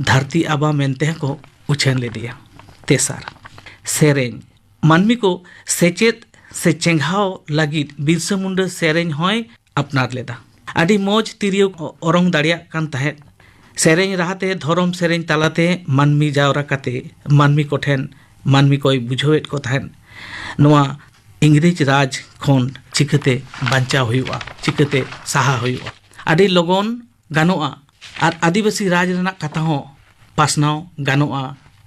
ᱫᱷᱟᱹᱨᱛᱤ ᱟᱵᱟ ᱢᱮᱱᱛᱮ ᱦᱚᱸᱠᱚ ᱩᱪᱷᱟᱹᱱ ᱞᱮᱫᱮᱭᱟ᱾ ᱛᱮᱥᱟᱨ, ᱥᱮᱨᱮᱧ᱾ ᱢᱟᱹᱱᱢᱤ ᱠᱚ ᱥᱮᱪᱮᱫ ᱥᱮ ᱪᱮᱸᱜᱷᱟᱣ ᱞᱟᱹᱜᱤᱫ ᱵᱤᱨᱥᱟᱹ ᱢᱩᱱᱰᱟᱹ ᱥᱮᱨᱮᱧ ᱦᱚᱸᱭ ᱟᱯᱱᱟᱨ ᱞᱮᱫᱟ᱾ ᱟᱹᱰᱤ ᱢᱚᱡᱽ ᱛᱤᱨᱭᱳ ᱚᱨᱚᱝ ᱫᱟᱲᱮᱭᱟᱜ ᱠᱟᱱ ᱛᱟᱦᱮᱸᱫ᱾ ᱥᱮᱨᱮᱧ ᱨᱟᱦᱟᱛᱮ, ᱫᱷᱚᱨᱚᱢ ᱥᱮᱨᱮᱧ ᱛᱟᱞᱟᱛᱮ ᱢᱟᱹᱱᱢᱤ ᱡᱟᱣᱨᱟ ᱠᱟᱛᱮ ᱢᱟᱹᱱᱢᱤ ᱠᱚᱴᱷᱮᱱ ᱢᱟᱹᱱᱢᱤ ᱠᱚᱭ ᱵᱩᱡᱷᱟᱹᱣᱮᱫ ᱠᱚ ᱛᱟᱦᱮᱸᱫ, ᱱᱚᱣᱟ ᱤᱝᱨᱮᱡᱽ ᱨᱟᱡᱽ ᱠᱷᱚᱱ ᱪᱤᱠᱟᱹᱛᱮ ᱵᱟᱧᱪᱟᱣ ᱦᱩᱭᱩᱜᱼᱟ, ᱪᱤᱠᱟᱹᱛᱮ ᱥᱟᱦᱟ ᱦᱩᱭᱩᱜᱼᱟ᱾ ᱟᱹᱰᱤ ᱞᱚᱜᱚᱱ ᱜᱟᱱᱚᱜᱼᱟ ᱟᱨ ᱟᱹᱫᱤᱵᱟᱹᱥᱤ ᱨᱟᱡᱽ ᱨᱮᱱᱟᱜ ᱠᱟᱛᱷᱟ ᱦᱚᱸ ᱯᱟᱥᱱᱟᱣ ᱜᱟᱱᱚᱜᱼᱟ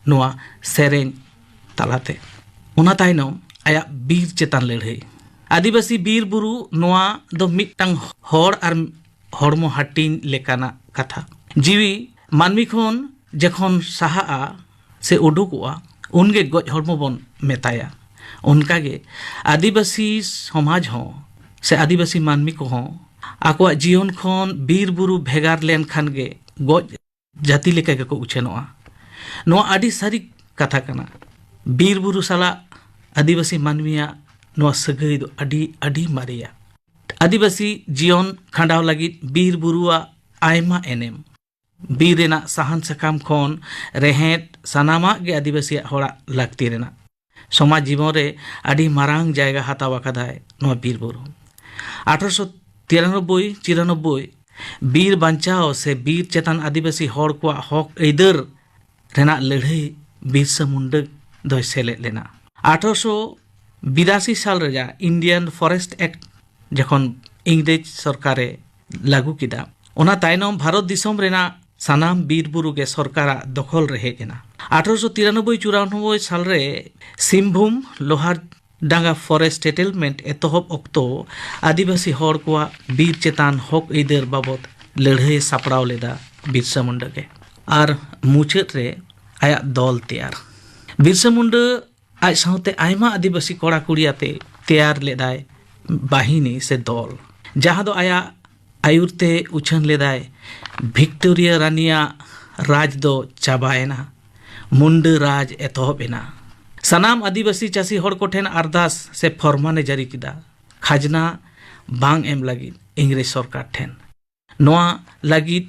ᱱᱚᱣᱟ ᱥᱮᱨᱮᱧ ᱛᱟᱞᱟᱛᱮ᱾ ᱚᱱᱟ ᱛᱟᱭᱱᱚᱢ ᱟᱭᱟᱜ ᱵᱤᱨ ᱪᱮᱛᱟᱱ ᱞᱟᱹᱲᱦᱟᱹᱭ᱾ ᱟᱹᱫᱤᱵᱟᱹᱥᱤ ᱵᱤᱨ ᱵᱩᱨᱩ ᱱᱚᱣᱟ ᱫᱚ ᱢᱤᱫᱴᱟᱝ ᱦᱚᱲ ᱟᱨ ᱦᱚᱲᱢᱚ ᱦᱟᱹᱴᱤᱧ ᱞᱮᱠᱟᱱᱟᱜ ᱠᱟᱛᱷᱟ᱾ ᱡᱤᱣᱤ ᱢᱟᱹᱱᱢᱤ ᱠᱷᱚᱱ ᱡᱚᱠᱷᱚᱱ ᱥᱟᱦᱟᱜᱼᱟ ᱥᱮ ᱩᱰᱩᱠᱚᱜᱼᱟ, ᱩᱱᱜᱮ ᱜᱚᱡ ᱦᱚᱲᱢᱚ ᱵᱚᱱ ᱢᱮᱛᱟᱭᱟ᱾ ᱚᱱᱠᱟᱜᱮ ᱟᱹᱫᱤᱵᱟᱹᱥᱤ ᱥᱚᱢᱟᱡᱽ ᱦᱚᱸ ᱥᱮ ᱟᱹᱫᱤᱵᱟᱹᱥᱤ ᱢᱟᱹᱱᱢᱤ ᱠᱚᱦᱚᱸ ᱟᱠᱚᱣᱟᱜ ᱡᱤᱭᱚᱱ ᱠᱷᱚᱱ ᱵᱤᱨ ᱵᱩᱨᱩ ᱵᱷᱮᱜᱟᱨ ᱞᱮᱱᱠᱷᱟᱱ ᱜᱮ ᱜᱚᱡ ᱡᱟᱹᱛᱤ ᱞᱮᱠᱟ ᱜᱮᱠᱚ ᱩᱪᱷᱟᱹᱱᱚᱜᱼᱟ᱾ ᱱᱚᱣᱟ ᱟᱹᱰᱤ ᱥᱟᱹᱨᱤ ᱠᱟᱛᱷᱟ ᱠᱟᱱᱟ᱾ ᱵᱤᱨ ᱵᱩᱨᱩ ᱥᱟᱞᱟᱜ ᱟᱹᱫᱤᱵᱟᱹᱥᱤ ᱢᱟᱹᱱᱢᱤᱭᱟᱜ ᱱᱚᱣᱟ ᱥᱟᱹᱜᱟᱹᱭ ᱫᱚ ᱟᱹᱰᱤ, ᱟᱹᱰᱤ ᱢᱟᱨᱮᱭᱟ᱾ ᱟᱹᱫᱤᱵᱟᱹᱥᱤ ᱡᱤᱭᱚᱱ ᱠᱷᱟᱸᱰᱟᱣ ᱞᱟᱹᱜᱤᱫ ᱵᱤᱨ ᱵᱩᱨᱩᱣᱟᱜ ᱟᱭᱢᱟ ᱮᱱᱮᱢ᱾ ᱵᱤᱨ ᱨᱮᱱᱟᱜ ᱥᱟᱦᱟᱱ ᱥᱟᱠᱟᱢ ᱠᱷᱚᱱ ᱨᱮᱦᱮᱫ ᱥᱟᱱᱟᱢᱟᱜ ᱜᱮ ᱟᱹᱫᱤᱵᱟᱹᱥᱤᱭᱟᱜ ᱦᱚᱲᱟᱜ ᱞᱟᱹᱠᱛᱤ ᱨᱮᱱᱟᱜ᱾ ᱥᱚᱢᱟᱡᱽ ᱡᱤᱵᱚᱱ ᱨᱮ ᱟᱹᱰᱤ ᱢᱟᱨᱟᱝ ᱡᱟᱭᱜᱟ ᱦᱟᱛᱟᱣ ᱟᱠᱟᱫᱟᱭ ᱱᱚᱣᱟ ᱵᱤᱨ ᱵᱩᱨᱩ᱾ ᱟᱴᱷᱨᱚᱥᱚ ᱛᱤᱨᱟᱱᱚᱵᱵᱳᱭ ᱪᱤᱨᱟᱱᱚᱵᱵᱳᱭ ᱵᱤᱨ ᱵᱟᱧᱪᱟᱣ ᱥᱮ ᱵᱤᱨ ᱪᱮᱛᱟᱱ ᱟᱹᱫᱤᱵᱟᱹᱥᱤ ᱦᱚᱲ ᱠᱚᱣᱟᱜ ᱦᱚᱠ ᱟᱹᱭᱫᱟᱹᱨ ᱨᱮᱱᱟᱜ ᱞᱟᱹᱲᱦᱟᱹᱭ ᱵᱤᱨᱥᱟᱹ ᱢᱩᱱᱰᱟᱹ ᱫᱚᱭ ᱥᱮᱞᱮᱫ ᱞᱮᱱᱟ᱾ ᱟᱴᱷᱨᱚᱥᱚ ᱵᱤᱨᱟᱥᱤ ᱥᱟᱞ ᱨᱮᱭᱟᱜ Indian Forest Act ᱡᱚᱠᱷᱚᱱ ᱤᱝᱨᱮᱡᱽ ᱥᱚᱨᱠᱟᱨᱮ ᱞᱟᱹᱜᱩ ᱠᱮᱫᱟ, ᱚᱱᱟ ᱛᱟᱭᱱᱚᱢ ᱵᱷᱟᱨᱚᱛ ᱫᱤᱥᱚᱢ ᱨᱮᱱᱟᱜ ᱥᱟᱱᱟᱢ ᱵᱤᱨ ᱵᱩᱨᱩ ᱜᱮ ᱥᱚᱨᱠᱟᱨᱟᱜ ᱫᱚᱠᱷᱚᱞ ᱨᱮ ᱦᱮᱡ ᱮᱱᱟ᱾ ᱟᱴᱷᱨᱚᱥᱚ ᱛᱤᱨᱟᱱᱚᱵᱵᱳᱭ ᱪᱩᱨᱟᱱᱚᱵᱵᱳᱭ ᱥᱟᱞ ᱨᱮ ᱥᱤᱝᱵᱷᱩᱢ ᱞᱳᱦᱟᱨ ᱰᱟᱸᱜᱟ forest settlement ᱮᱛᱚᱦᱚᱵ ᱚᱠᱛᱚ ᱟᱹᱫᱤᱵᱟᱹᱥᱤ ᱦᱚᱲ ᱠᱚᱣᱟᱜ ᱵᱤᱨ ᱪᱮᱛᱟᱱ ᱦᱚᱠ ᱟᱹᱭᱫᱟᱹᱨ ᱵᱟᱵᱚᱛ ᱞᱟᱹᱲᱦᱟᱹᱭ ᱥᱟᱯᱲᱟᱣ ᱞᱮᱫᱟ ᱵᱤᱨᱥᱟ ᱢᱩᱱᱰᱟᱹ ᱜᱮ᱾ ᱟᱨ ᱢᱩᱪᱟᱹᱫ ᱨᱮ ᱟᱭᱟᱜ ᱫᱚᱞ ᱛᱮᱭᱟᱨ᱾ ᱵᱤᱨᱥᱟ ᱢᱩᱱᱰᱟᱹ ᱟᱡ ᱥᱟᱶᱛᱮ ᱟᱭᱢᱟ ᱟᱹᱫᱤᱵᱟᱹᱥᱤ ᱠᱚᱲᱟ ᱠᱩᱲᱤ ᱟᱛᱮ ᱛᱮᱭᱟᱨ ᱞᱮᱫᱟᱭ ᱵᱟᱦᱤᱱᱤ ᱥᱮ ᱫᱚᱞ, ᱡᱟᱦᱟᱸ ᱫᱚ ᱟᱭᱟᱜ ᱟᱹᱭᱩᱨ ᱛᱮ ᱩᱪᱷᱟᱹᱱ ᱞᱮᱫᱟᱭ᱾ ᱵᱷᱤᱠᱴᱳᱨᱤᱭᱟ ᱨᱟᱱᱤᱭᱟᱜ ᱨᱟᱡᱽ ᱫᱚ ᱪᱟᱵᱟᱭᱮᱱᱟ, ᱢᱩᱱᱰᱟᱹ ᱨᱟᱡᱽ ᱮᱛᱚᱦᱚᱵ ᱮᱱᱟ᱾ ᱥᱟᱱᱟᱢ ᱟᱹᱫᱤᱵᱟᱹᱥᱤ ᱪᱟᱹᱥᱤ ᱦᱚᱲ ᱠᱚᱴᱷᱮᱱ ᱟᱨᱫᱟᱥ ᱥᱮ ᱯᱷᱚᱨᱢᱟᱱᱮ ᱡᱟᱹᱨᱤ ᱠᱮᱫᱟ, ᱠᱷᱟᱡᱽᱱᱟ ᱵᱟᱝ ᱮᱢ ᱞᱟᱹᱜᱤᱫ ᱤᱝᱨᱮᱡᱽ ᱥᱚᱨᱠᱟᱨ ᱴᱷᱮᱱ᱾ ᱱᱚᱣᱟ ᱞᱟᱹᱜᱤᱫ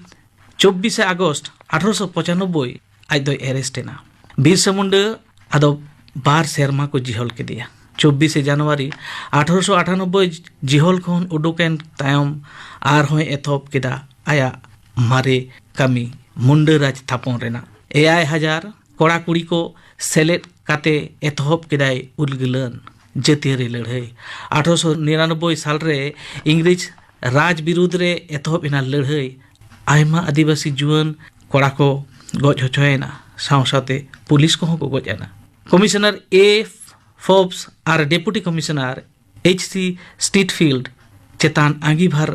ᱪᱚᱵᱵᱤᱥᱮ ᱟᱜᱚᱥᱴ ᱟᱴᱷᱨᱚᱥᱚ ᱯᱚᱸᱪᱟᱱᱚᱵᱵᱳᱭ ᱟᱡ ᱫᱚᱭ arrest ᱮᱱᱟ᱾ ᱵᱤᱨᱥᱟ ᱢᱩᱱᱰᱟᱹ ᱟᱫᱚ ᱵᱟᱨ ᱥᱮᱨᱢᱟ ᱠᱚ ᱡᱤᱦᱚᱞ ᱠᱮᱫᱮᱭᱟ᱾ ᱪᱚᱵᱵᱤᱥᱮ ᱡᱟᱱᱩᱣᱟᱨᱤ ᱟᱴᱷᱨᱚᱥᱚ ᱟᱴᱷᱟᱱᱚᱵᱵᱳᱭ ᱡᱤᱦᱚᱞ ᱠᱷᱚᱱ ᱩᱰᱩᱠᱮᱱ ᱛᱟᱭᱚᱢ ᱟᱨᱦᱚᱸᱭ ᱮᱛᱚᱦᱚᱵ ᱠᱮᱫᱟ ᱟᱭᱟᱜ ᱢᱟᱨᱮ ᱠᱟᱹᱢᱤ, ᱢᱩᱱᱰᱟᱹ ᱨᱟᱡᱽ ᱛᱷᱟᱯᱚᱱ ᱨᱮᱱᱟᱜ᱾ ᱮᱭᱟᱭ ᱦᱟᱡᱟᱨ ᱠᱚᱲᱟ ᱠᱩᱲᱤ ᱠᱚ ᱥᱮᱞᱮᱫ ᱠᱟᱛᱮ ᱮᱛᱚᱦᱚᱵ ᱠᱮᱫᱟᱭ ᱩᱞᱜᱩᱞᱟᱱ ᱡᱟᱹᱛᱤᱭᱟᱹᱨᱤ ᱞᱟᱹᱲᱦᱟᱹᱭ᱾ ᱟᱴᱷᱨᱚᱥᱚ ᱱᱤᱨᱟᱱᱚᱵᱵᱳᱭ ᱥᱟᱞ ᱨᱮ ᱤᱝᱨᱮᱡᱽ ᱨᱟᱡᱽ ᱵᱤᱨᱩᱫᱽ ᱨᱮ ᱮᱛᱚᱦᱚᱵ ᱮᱱᱟ ᱞᱟᱹᱲᱦᱟᱹᱭ᱾ ᱟᱭᱢᱟ ᱟᱹᱫᱤᱵᱟᱹᱥᱤ ᱡᱩᱣᱟᱹᱱ ᱠᱚᱲᱟ ᱠᱚ ᱜᱚᱡ ᱦᱚᱪᱚᱭᱮᱱᱟ, ᱥᱟᱶ ᱥᱟᱶᱛᱮ ᱯᱩᱞᱤᱥ ᱠᱚᱦᱚᱸ ᱠᱚ ᱜᱚᱡ ᱮᱱᱟ᱾ ᱠᱚᱢᱤᱥᱚᱱᱟᱨ ᱮ ᱯᱷᱳᱵᱥ ᱟᱨ ᱰᱮᱯᱩᱴᱤ ᱠᱚᱢᱤᱥᱚᱱᱟᱨ ᱮᱭᱤᱪ ᱥᱤ ᱥᱴᱤᱴᱯᱷᱤᱞᱰ ᱪᱮᱛᱟᱱ ᱟᱸᱜᱤᱵᱷᱟᱨ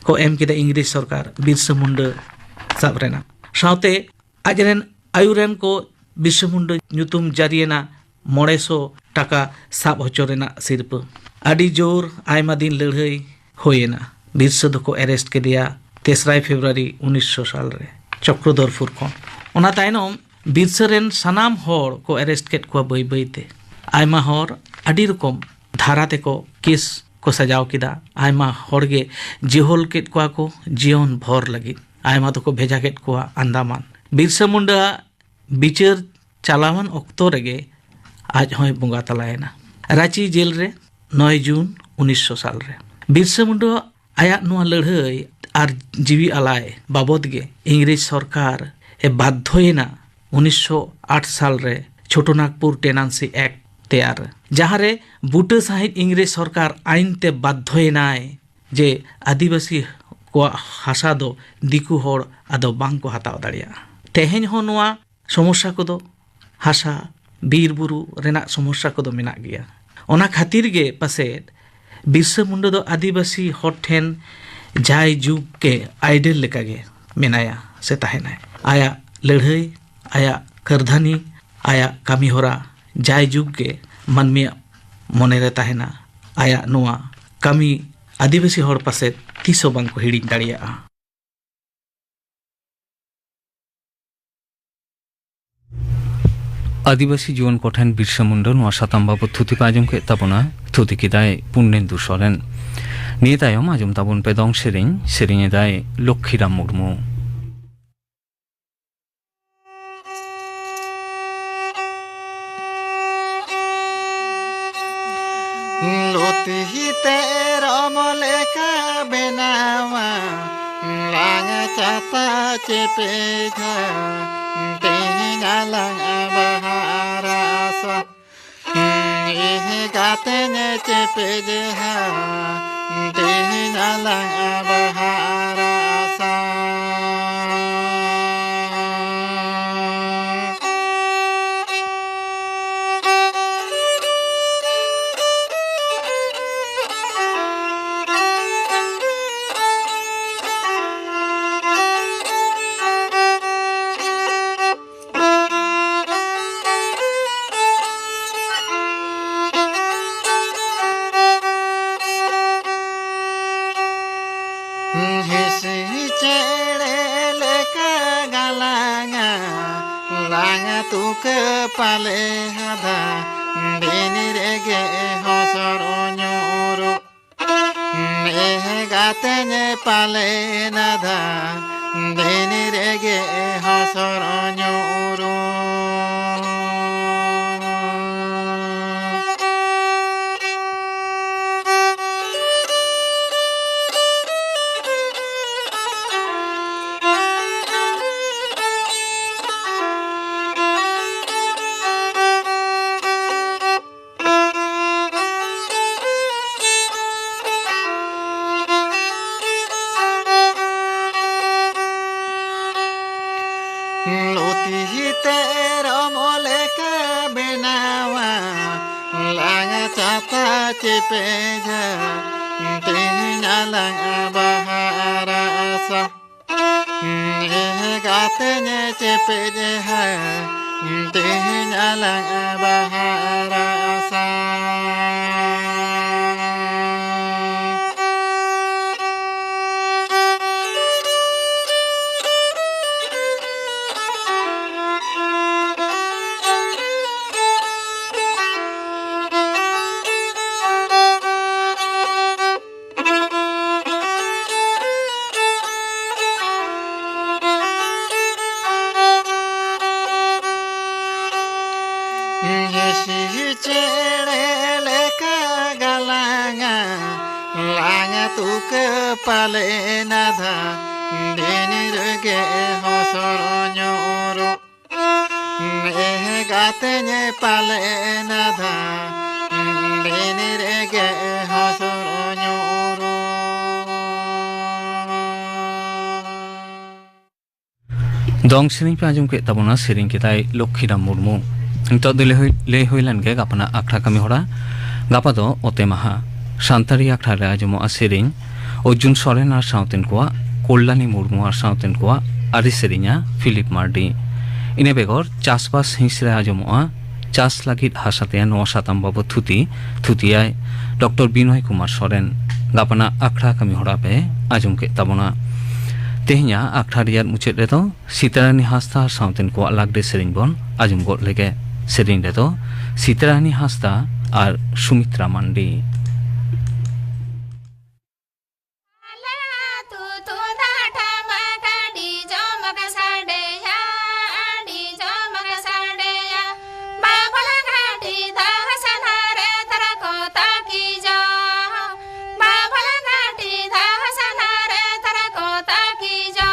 ᱠᱚ ᱮᱢ ᱠᱮᱫᱟ ᱤᱝᱨᱮᱡᱽ ᱥᱚᱨᱠᱟᱨ ᱵᱤᱨᱥᱟ ᱢᱩᱱᱰᱟᱹ ᱥᱟᱵ ᱨᱮᱱᱟᱜ᱾ ᱥᱟᱶᱛᱮ ᱟᱡᱨᱮᱱ ᱟᱭᱩᱨᱮᱱ ᱠᱚ ᱵᱤᱨᱥᱟᱹ ᱢᱩᱱᱰᱟᱹ ᱧᱩᱛᱩᱢ ᱡᱟᱹᱨᱤᱭᱮᱱᱟ ᱢᱚᱬᱮ ᱥᱚ ᱴᱟᱠᱟ ᱥᱟᱵ ᱦᱚᱪᱚ ᱨᱮᱱᱟᱜ ᱥᱤᱨᱯᱟᱹ᱾ ᱟᱹᱰᱤ ᱡᱳᱨ ᱟᱭᱢᱟ ᱫᱤᱱ ᱞᱟᱹᱲᱦᱟᱹᱭ ᱦᱩᱭᱮᱱᱟ᱾ ᱵᱤᱨᱥᱟᱹ ᱫᱚᱠᱚ arrest ᱠᱮᱫᱮᱭᱟ ᱛᱮᱥᱨᱟᱭ ᱯᱷᱮᱵᱽᱨᱩᱣᱟᱨᱤ ᱩᱱᱤᱥᱥᱚ ᱥᱟᱞ ᱨᱮ ᱪᱚᱠᱨᱚᱫᱷᱚᱨᱯᱩᱨ ᱠᱷᱚᱱ᱾ ᱚᱱᱟ ᱛᱟᱭᱱᱚᱢ ᱵᱤᱨᱥᱟᱹ ᱨᱮᱱ ᱥᱟᱱᱟᱢ ᱦᱚᱲ ᱠᱚ arrest ᱠᱮᱫ ᱠᱚᱣᱟ ᱵᱟᱹᱭ ᱵᱟᱹᱭ ᱛᱮ᱾ ᱟᱭᱢᱟ ᱦᱚᱲ ᱟᱹᱰᱤ ᱨᱚᱠᱚᱢ ᱫᱷᱟᱨᱟ ᱛᱮᱠᱚ case ᱠᱚ ᱥᱟᱡᱟᱣ ᱠᱮᱫᱟ᱾ ᱟᱭᱢᱟ ᱦᱚᱲ ᱜᱮ ᱡᱮᱦᱚᱞ ᱠᱮᱫ ᱠᱚᱣᱟ ᱠᱚ ᱡᱤᱭᱚᱱ ᱵᱷᱚᱨ ᱞᱟᱹᱜᱤᱫ᱾ ᱟᱭᱢᱟ ᱫᱚᱠᱚ ᱵᱷᱮᱡᱟ ᱠᱮᱫ ᱠᱚᱣᱟ ᱟᱱᱫᱟᱢᱟᱱ᱾ ᱵᱤᱨᱥᱟ ᱢᱩᱱᱰᱟᱹᱣᱟᱜ ᱵᱤᱪᱟᱹᱨ ᱪᱟᱞᱟᱣᱟᱱ ᱚᱠᱛᱚ ᱨᱮᱜᱮ ᱟᱡ ᱦᱚᱸᱭ ᱵᱚᱸᱜᱟ ᱛᱟᱞᱟᱭᱮᱱᱟ ᱨᱟᱸᱪᱤ ᱡᱮᱞ ᱨᱮ ᱱᱚᱭ ᱡᱩᱱ ᱩᱱᱤᱥᱥᱚ ᱥᱟᱞ ᱨᱮ᱾ ᱵᱤᱨᱥᱟ ᱢᱩᱱᱰᱟᱹ ᱟᱭᱟᱜ ᱱᱚᱣᱟ ᱞᱟᱹᱲᱦᱟᱹᱭ ᱟᱨ ᱡᱤᱣᱤ ᱟᱞᱟᱭ ᱵᱟᱵᱚᱫ ᱜᱮ ᱤᱝᱨᱮᱡᱽ ᱥᱚᱨᱠᱟᱨ ᱮ ᱵᱟᱫᱽᱫᱷᱚᱭᱮᱱᱟ ᱩᱱᱤᱥᱥᱚ ᱟᱴ ᱥᱟᱞ ᱨᱮ ᱪᱷᱳᱴᱳ ᱱᱟᱜᱽᱯᱩᱨ Tenancy Act ᱛᱮᱭᱟᱨ, ᱡᱟᱦᱟᱸ ᱨᱮ ᱵᱩᱴᱟᱹ ᱥᱟᱹᱦᱤᱡ ᱤᱝᱨᱮᱡᱽ ᱥᱚᱨᱠᱟᱨ ᱟᱭᱤᱱ ᱛᱮ ᱵᱟᱫᱽᱫᱷᱚᱭᱮᱱᱟᱭ ᱡᱮ ᱟᱹᱫᱤᱵᱟᱹᱥᱤ ᱠᱚᱣᱟᱜ ᱦᱟᱥᱟ ᱫᱚ ᱫᱤᱠᱩ ᱦᱚᱲ ᱟᱫᱚ ᱵᱟᱝ ᱠᱚ ᱦᱟᱛᱟᱣ ᱫᱟᱲᱮᱭᱟᱜᱼᱟ᱾ ᱛᱮᱦᱮᱧ ᱦᱚᱸ ᱱᱚᱣᱟ ᱥᱚᱢᱚᱥᱥᱟ ᱠᱚᱫᱚ, ᱦᱟᱥᱟ, ᱵᱤᱨ ᱵᱩᱨᱩ ᱨᱮᱱᱟᱜ ᱥᱚᱢᱚᱥᱥᱟ ᱠᱚᱫᱚ ᱢᱮᱱᱟᱜ ᱜᱮᱭᱟ᱾ ᱚᱱᱟ ᱠᱷᱟᱹᱛᱤᱨ ᱜᱮ ᱯᱟᱥᱮᱡ ᱵᱤᱨᱥᱟᱹ ᱢᱩᱱᱰᱟᱹ ᱫᱚ ᱟᱹᱫᱤᱵᱟᱹᱥᱤ ᱦᱚᱲ ᱴᱷᱮᱱ ᱡᱟᱭ ᱡᱩᱜᱽ ᱜᱮ idol ᱞᱮᱠᱟᱜᱮ ᱢᱮᱱᱟᱭᱟ ᱥᱮ ᱛᱟᱦᱮᱱᱟᱭ᱾ ᱟᱭᱟᱜ ᱞᱟᱹᱲᱦᱟᱹᱭ, ᱟᱭᱟᱜ ᱠᱟᱹᱨᱫᱷᱟᱹᱱᱤ, ᱟᱭᱟᱜ ᱠᱟᱹᱢᱤᱦᱚᱨᱟ ᱡᱟᱭ ᱡᱩᱜᱽ ᱜᱮ ᱢᱟᱹᱱᱢᱤᱭᱟᱜ ᱢᱚᱱᱮᱨᱮ ᱛᱟᱦᱮᱱᱟ᱾ ᱟᱭᱟᱜ ᱱᱚᱣᱟ ᱠᱟᱹᱢᱤ ᱟᱹᱫᱤᱵᱟᱹᱥᱤ ᱦᱚᱲ ᱯᱟᱥᱮᱡ ᱛᱤᱥ ᱦᱚᱸ ᱵᱟᱝ ᱠᱚ ᱦᱤᱲᱤᱧ ᱫᱟᱲᱮᱭᱟᱜᱼᱟ᱾ ᱟᱹᱫᱤᱵᱟᱹᱥᱤ ᱡᱩᱣᱟᱹᱱ ᱠᱚᱴᱷᱮᱱ ᱵᱤᱨᱥᱟ ᱢᱩᱱᱰᱟᱹ ᱱᱚᱣᱟ ᱥᱟᱛᱟᱢ ᱵᱟᱵᱚᱛ ᱛᱷᱩᱛᱤ ᱯᱮ ᱟᱸᱡᱚᱢ ᱠᱮᱫ ᱛᱟᱵᱚᱱᱟ᱾ ᱛᱷᱩᱛᱤ ᱠᱮᱫᱟᱭ ᱯᱩᱨᱱᱮᱱᱫᱩ ᱥᱚᱨᱮᱱ᱾ ᱱᱤᱭᱟᱹ ᱛᱟᱭᱚᱢ ᱟᱸᱡᱚᱢ ᱛᱟᱵᱚᱱ ᱯᱮ ᱫᱚᱝ ᱥᱮᱨᱮᱧ, ᱥᱮᱨᱮᱧ ᱮᱫᱟᱭ ᱞᱚᱠᱠᱷᱤᱨᱟᱢ ᱢᱩᱨᱢᱩ᱾ ᱞᱩᱛᱤ ᱛᱮ ᱨᱚᱢ ᱞᱮᱠᱟ ᱵᱮᱱᱟᱣᱟ, ᱞᱟᱝ ᱪᱟᱛᱟ ᱪᱮᱯᱮᱡᱟ, ᱛᱮᱦᱮᱧ ᱟᱞᱟᱝ ᱵᱟᱦᱟ ᱨᱟᱥᱟ᱾ ᱤᱦ ᱜᱟᱛᱮᱧ ᱪᱮᱯᱮᱡᱟ, ᱛᱮᱦᱮᱧ ᱟᱞᱟᱝ ᱵᱟᱦᱟ ᱨᱟᱥᱟ᱾ ᱠᱮ ᱯᱟᱞᱮ ᱦᱟᱫᱟ ᱫᱤᱱ ᱨᱮᱜᱮ ᱦᱚᱥᱚᱨ ᱧᱩᱨᱩ᱾ ᱱᱮᱦ ᱜᱟᱛᱮᱧ ᱯᱟᱞᱮ ᱱᱟᱫᱟ ᱫᱤᱱ ᱨᱮᱜᱮ ᱦᱚᱥᱚᱨ ᱧᱩᱨᱩ᱾ ᱞᱩᱛᱤ ᱛᱮ ᱨᱚᱢᱚ ᱞᱮᱠᱟ ᱵᱮᱱᱟᱣᱟ, ᱞᱟᱝ ᱪᱟᱛᱟ ᱪᱮᱯᱮᱡᱟ, ᱛᱮᱦᱮᱧ ᱟᱞᱟᱝ ᱵᱟᱦᱟ ᱨᱟᱥᱟ᱾ ᱜᱟᱛᱮᱧ ᱪᱮᱯᱮᱡ ᱦᱟ, ᱛᱮᱦᱮᱧ ᱟᱞᱟᱝ ᱵᱟᱦᱟ ᱨᱟᱥᱟ᱾ ᱦᱤᱥᱤ ᱪᱮᱬᱮ ᱞᱮᱠᱟ ᱜᱟᱞᱟᱝᱟ, ᱞᱟᱝ ᱛᱩᱠᱟᱹ ᱯᱟᱞᱮ ᱱᱟᱫᱷᱟ, ᱫᱤᱱ ᱨᱮᱜᱮ ᱦᱚᱥᱚᱨ ᱧᱩᱨᱩ᱾ ᱱᱮᱦ ᱜᱟᱛᱮᱧ ᱯᱟᱞᱮ ᱱᱟᱫᱷᱟ, ᱫᱤᱱ ᱨᱮᱜᱮ ᱦᱚᱥᱚᱨ ᱧᱩᱨᱩ᱾ ᱫᱚᱝ ᱥᱮᱨᱮᱧ ᱯᱮ ᱟᱸᱡᱚᱢ ᱠᱮᱫ ᱛᱟᱵᱚᱱᱟ, ᱥᱮᱨᱮᱧ ᱠᱮᱫᱟᱭ ᱞᱚᱠᱠᱷᱤᱨᱟᱢ ᱢᱩᱨᱢᱩ᱾ ᱱᱤᱛᱚᱜ ᱫᱚ ᱞᱟᱹᱭ ᱦᱩᱭ, ᱞᱟᱹᱭ ᱦᱩᱭ ᱞᱮᱱ ᱜᱮ ᱜᱟᱯᱟᱱᱟᱜ ᱟᱠᱷᱲᱟ ᱠᱟᱹᱢᱤ ᱦᱚᱨᱟ᱾ ᱜᱟᱯᱟ ᱫᱚ ᱚᱛᱮ ᱢᱟᱦᱟ᱾ ᱥᱟᱱᱛᱟᱲᱤ ᱟᱠᱷᱲᱟ ᱨᱮ ᱟᱸᱡᱚᱢᱚᱜᱼᱟ ᱥᱮᱨᱮᱧ ᱚᱨᱡᱩᱱ ᱥᱚᱨᱮᱱ ᱟᱨ ᱥᱟᱶᱛᱮᱱ ᱠᱚᱣᱟᱜ, ᱠᱚᱞᱞᱟᱱᱤ ᱢᱩᱨᱢᱩ ᱟᱨ ᱥᱟᱶᱛᱮᱱ ᱠᱚᱣᱟᱜ ᱟᱹᱨᱤ ᱥᱮᱨᱮᱧᱟ ᱯᱷᱤᱞᱤᱯ ᱢᱟᱨᱰᱤ᱾ ᱤᱱᱟᱹ ᱵᱮᱜᱚᱨ ᱪᱟᱥᱵᱟᱥ ᱦᱤᱸᱥ ᱨᱮ ᱟᱸᱡᱚᱢᱚᱜᱼᱟ ᱪᱟᱥ ᱞᱟᱹᱜᱤᱫ ᱦᱟᱥᱟ ᱛᱮᱭᱟᱨ, ᱱᱚᱣᱟ ᱥᱟᱛᱟᱢ ᱵᱟᱵᱚᱛ ᱛᱷᱩᱛᱤ, ᱛᱷᱩᱛᱤᱭᱟᱭ ᱰᱚᱠᱴᱚᱨ ᱵᱤᱱᱚᱭ ᱠᱩᱢᱟᱨ ᱥᱚᱨᱮᱱ᱾ ᱜᱟᱯᱟᱱᱟᱜ ᱟᱠᱷᱲᱟ ᱠᱟᱹᱢᱤ ᱦᱚᱨᱟ ᱯᱮ ᱟᱸᱡᱚᱢ ᱠᱮᱫ ᱛᱟᱵᱚᱱᱟ᱾ ᱛᱮᱦᱮᱧᱟᱜ ᱟᱠᱷᱲᱟ ᱨᱮᱭᱟᱜ ᱢᱩᱪᱟᱹᱫ ᱨᱮᱫᱚ ᱥᱤᱛᱟᱨᱟᱱᱤ ᱦᱟᱸᱥᱫᱟ ᱟᱨ ᱥᱟᱶᱛᱮᱱ ᱠᱚᱣᱟᱜ ᱞᱟᱜᱽᱲᱮ ᱥᱮᱨᱮᱧ ᱵᱚᱱ ᱟᱸᱡᱚᱢ ᱜᱚᱫ ᱞᱮᱜᱮ᱾ ᱥᱮᱨᱮᱧ ᱨᱮᱫᱚ ᱥᱤᱛᱟᱨᱟᱱᱤ ᱦᱟᱸᱥᱫᱟ ᱟᱨ ᱥᱩᱢᱤᱛᱨᱟ ᱢᱟᱱᱰᱤ᱾ ᱟᱞᱮ ᱟᱹᱛᱩ ᱛᱩᱢᱫᱟᱜ ᱴᱟᱢᱟᱠ ᱟᱹᱰᱤ ᱡᱚᱢᱚᱠ ᱥᱟᱰᱮᱭᱟ, ᱟᱹᱰᱤ ᱡᱚᱢᱚᱠ ᱥᱟᱰᱮᱭᱟ᱾ ᱵᱟᱵᱚᱱ ᱜᱷᱟᱴᱤ ᱫᱟᱦᱟ ᱥᱟᱱᱟ ᱨᱮ ᱛᱟᱨᱟ ᱠᱚ ᱛᱟᱹᱠᱤᱡᱚ᱾ ᱵᱟᱵᱚᱱ ᱜᱷᱟᱴᱤ ᱫᱟᱦᱟ ᱥᱟᱱᱟ ᱨᱮ ᱛᱟᱨᱟ ᱠᱚ ᱛᱟᱹᱠᱤᱡᱚ᱾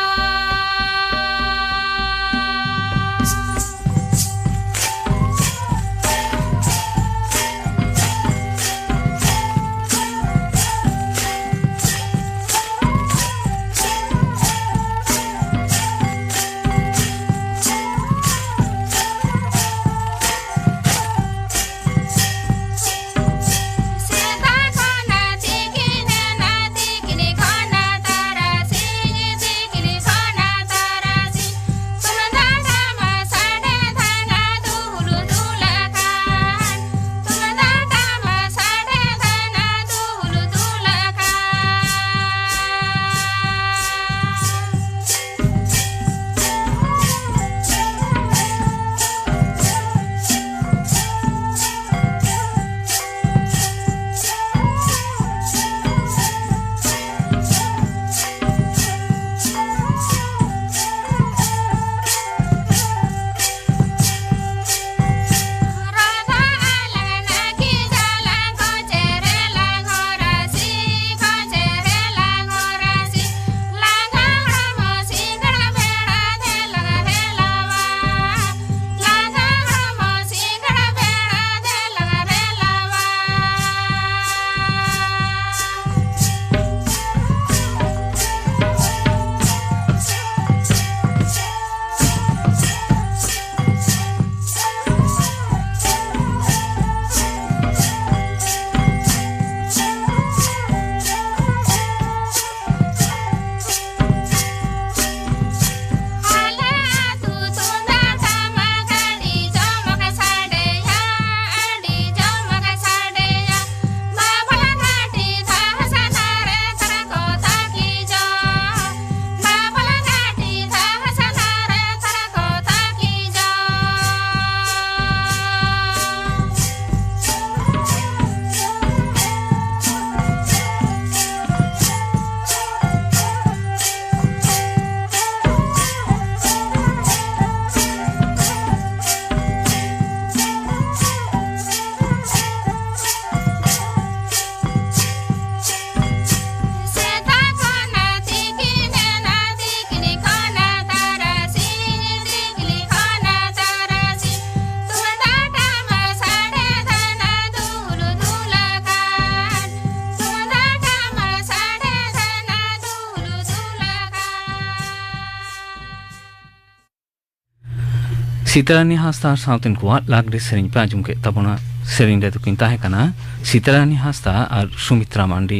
ᱥᱤᱛᱟᱨᱟᱱᱤ ᱦᱟᱸᱥᱫᱟ ᱥᱟᱶᱛᱮᱱ ᱠᱚᱣᱟᱜ ᱞᱟᱜᱽᱲᱮ ᱥᱮᱨᱮᱧ ᱯᱮ ᱟᱸᱡᱚᱢ ᱠᱮᱫ ᱛᱟᱵᱚᱱᱟ᱾ ᱥᱮᱨᱮᱧ ᱨᱮᱫᱚ ᱠᱤᱱ ᱛᱟᱦᱮᱸ ᱠᱟᱱᱟ ᱥᱤᱛᱟᱨᱟᱱᱤ ᱦᱟᱸᱥᱫᱟ ᱟᱨ ᱥᱩᱢᱤᱛᱨᱟ ᱢᱟᱱᱰᱤ᱾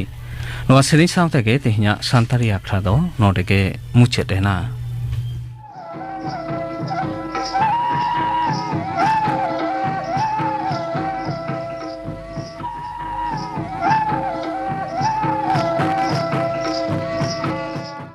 ᱱᱚᱣᱟ ᱥᱮᱨᱮᱧ ᱥᱟᱶ ᱛᱮᱜᱮ ᱛᱮᱦᱮᱧᱟᱜ ᱥᱟᱱᱛᱟᱲᱤ ᱟᱠᱷᱲᱟ ᱫᱚ ᱱᱚᱰᱮ ᱜᱮ ᱢᱩᱪᱟᱹᱫ ᱮᱱᱟ᱾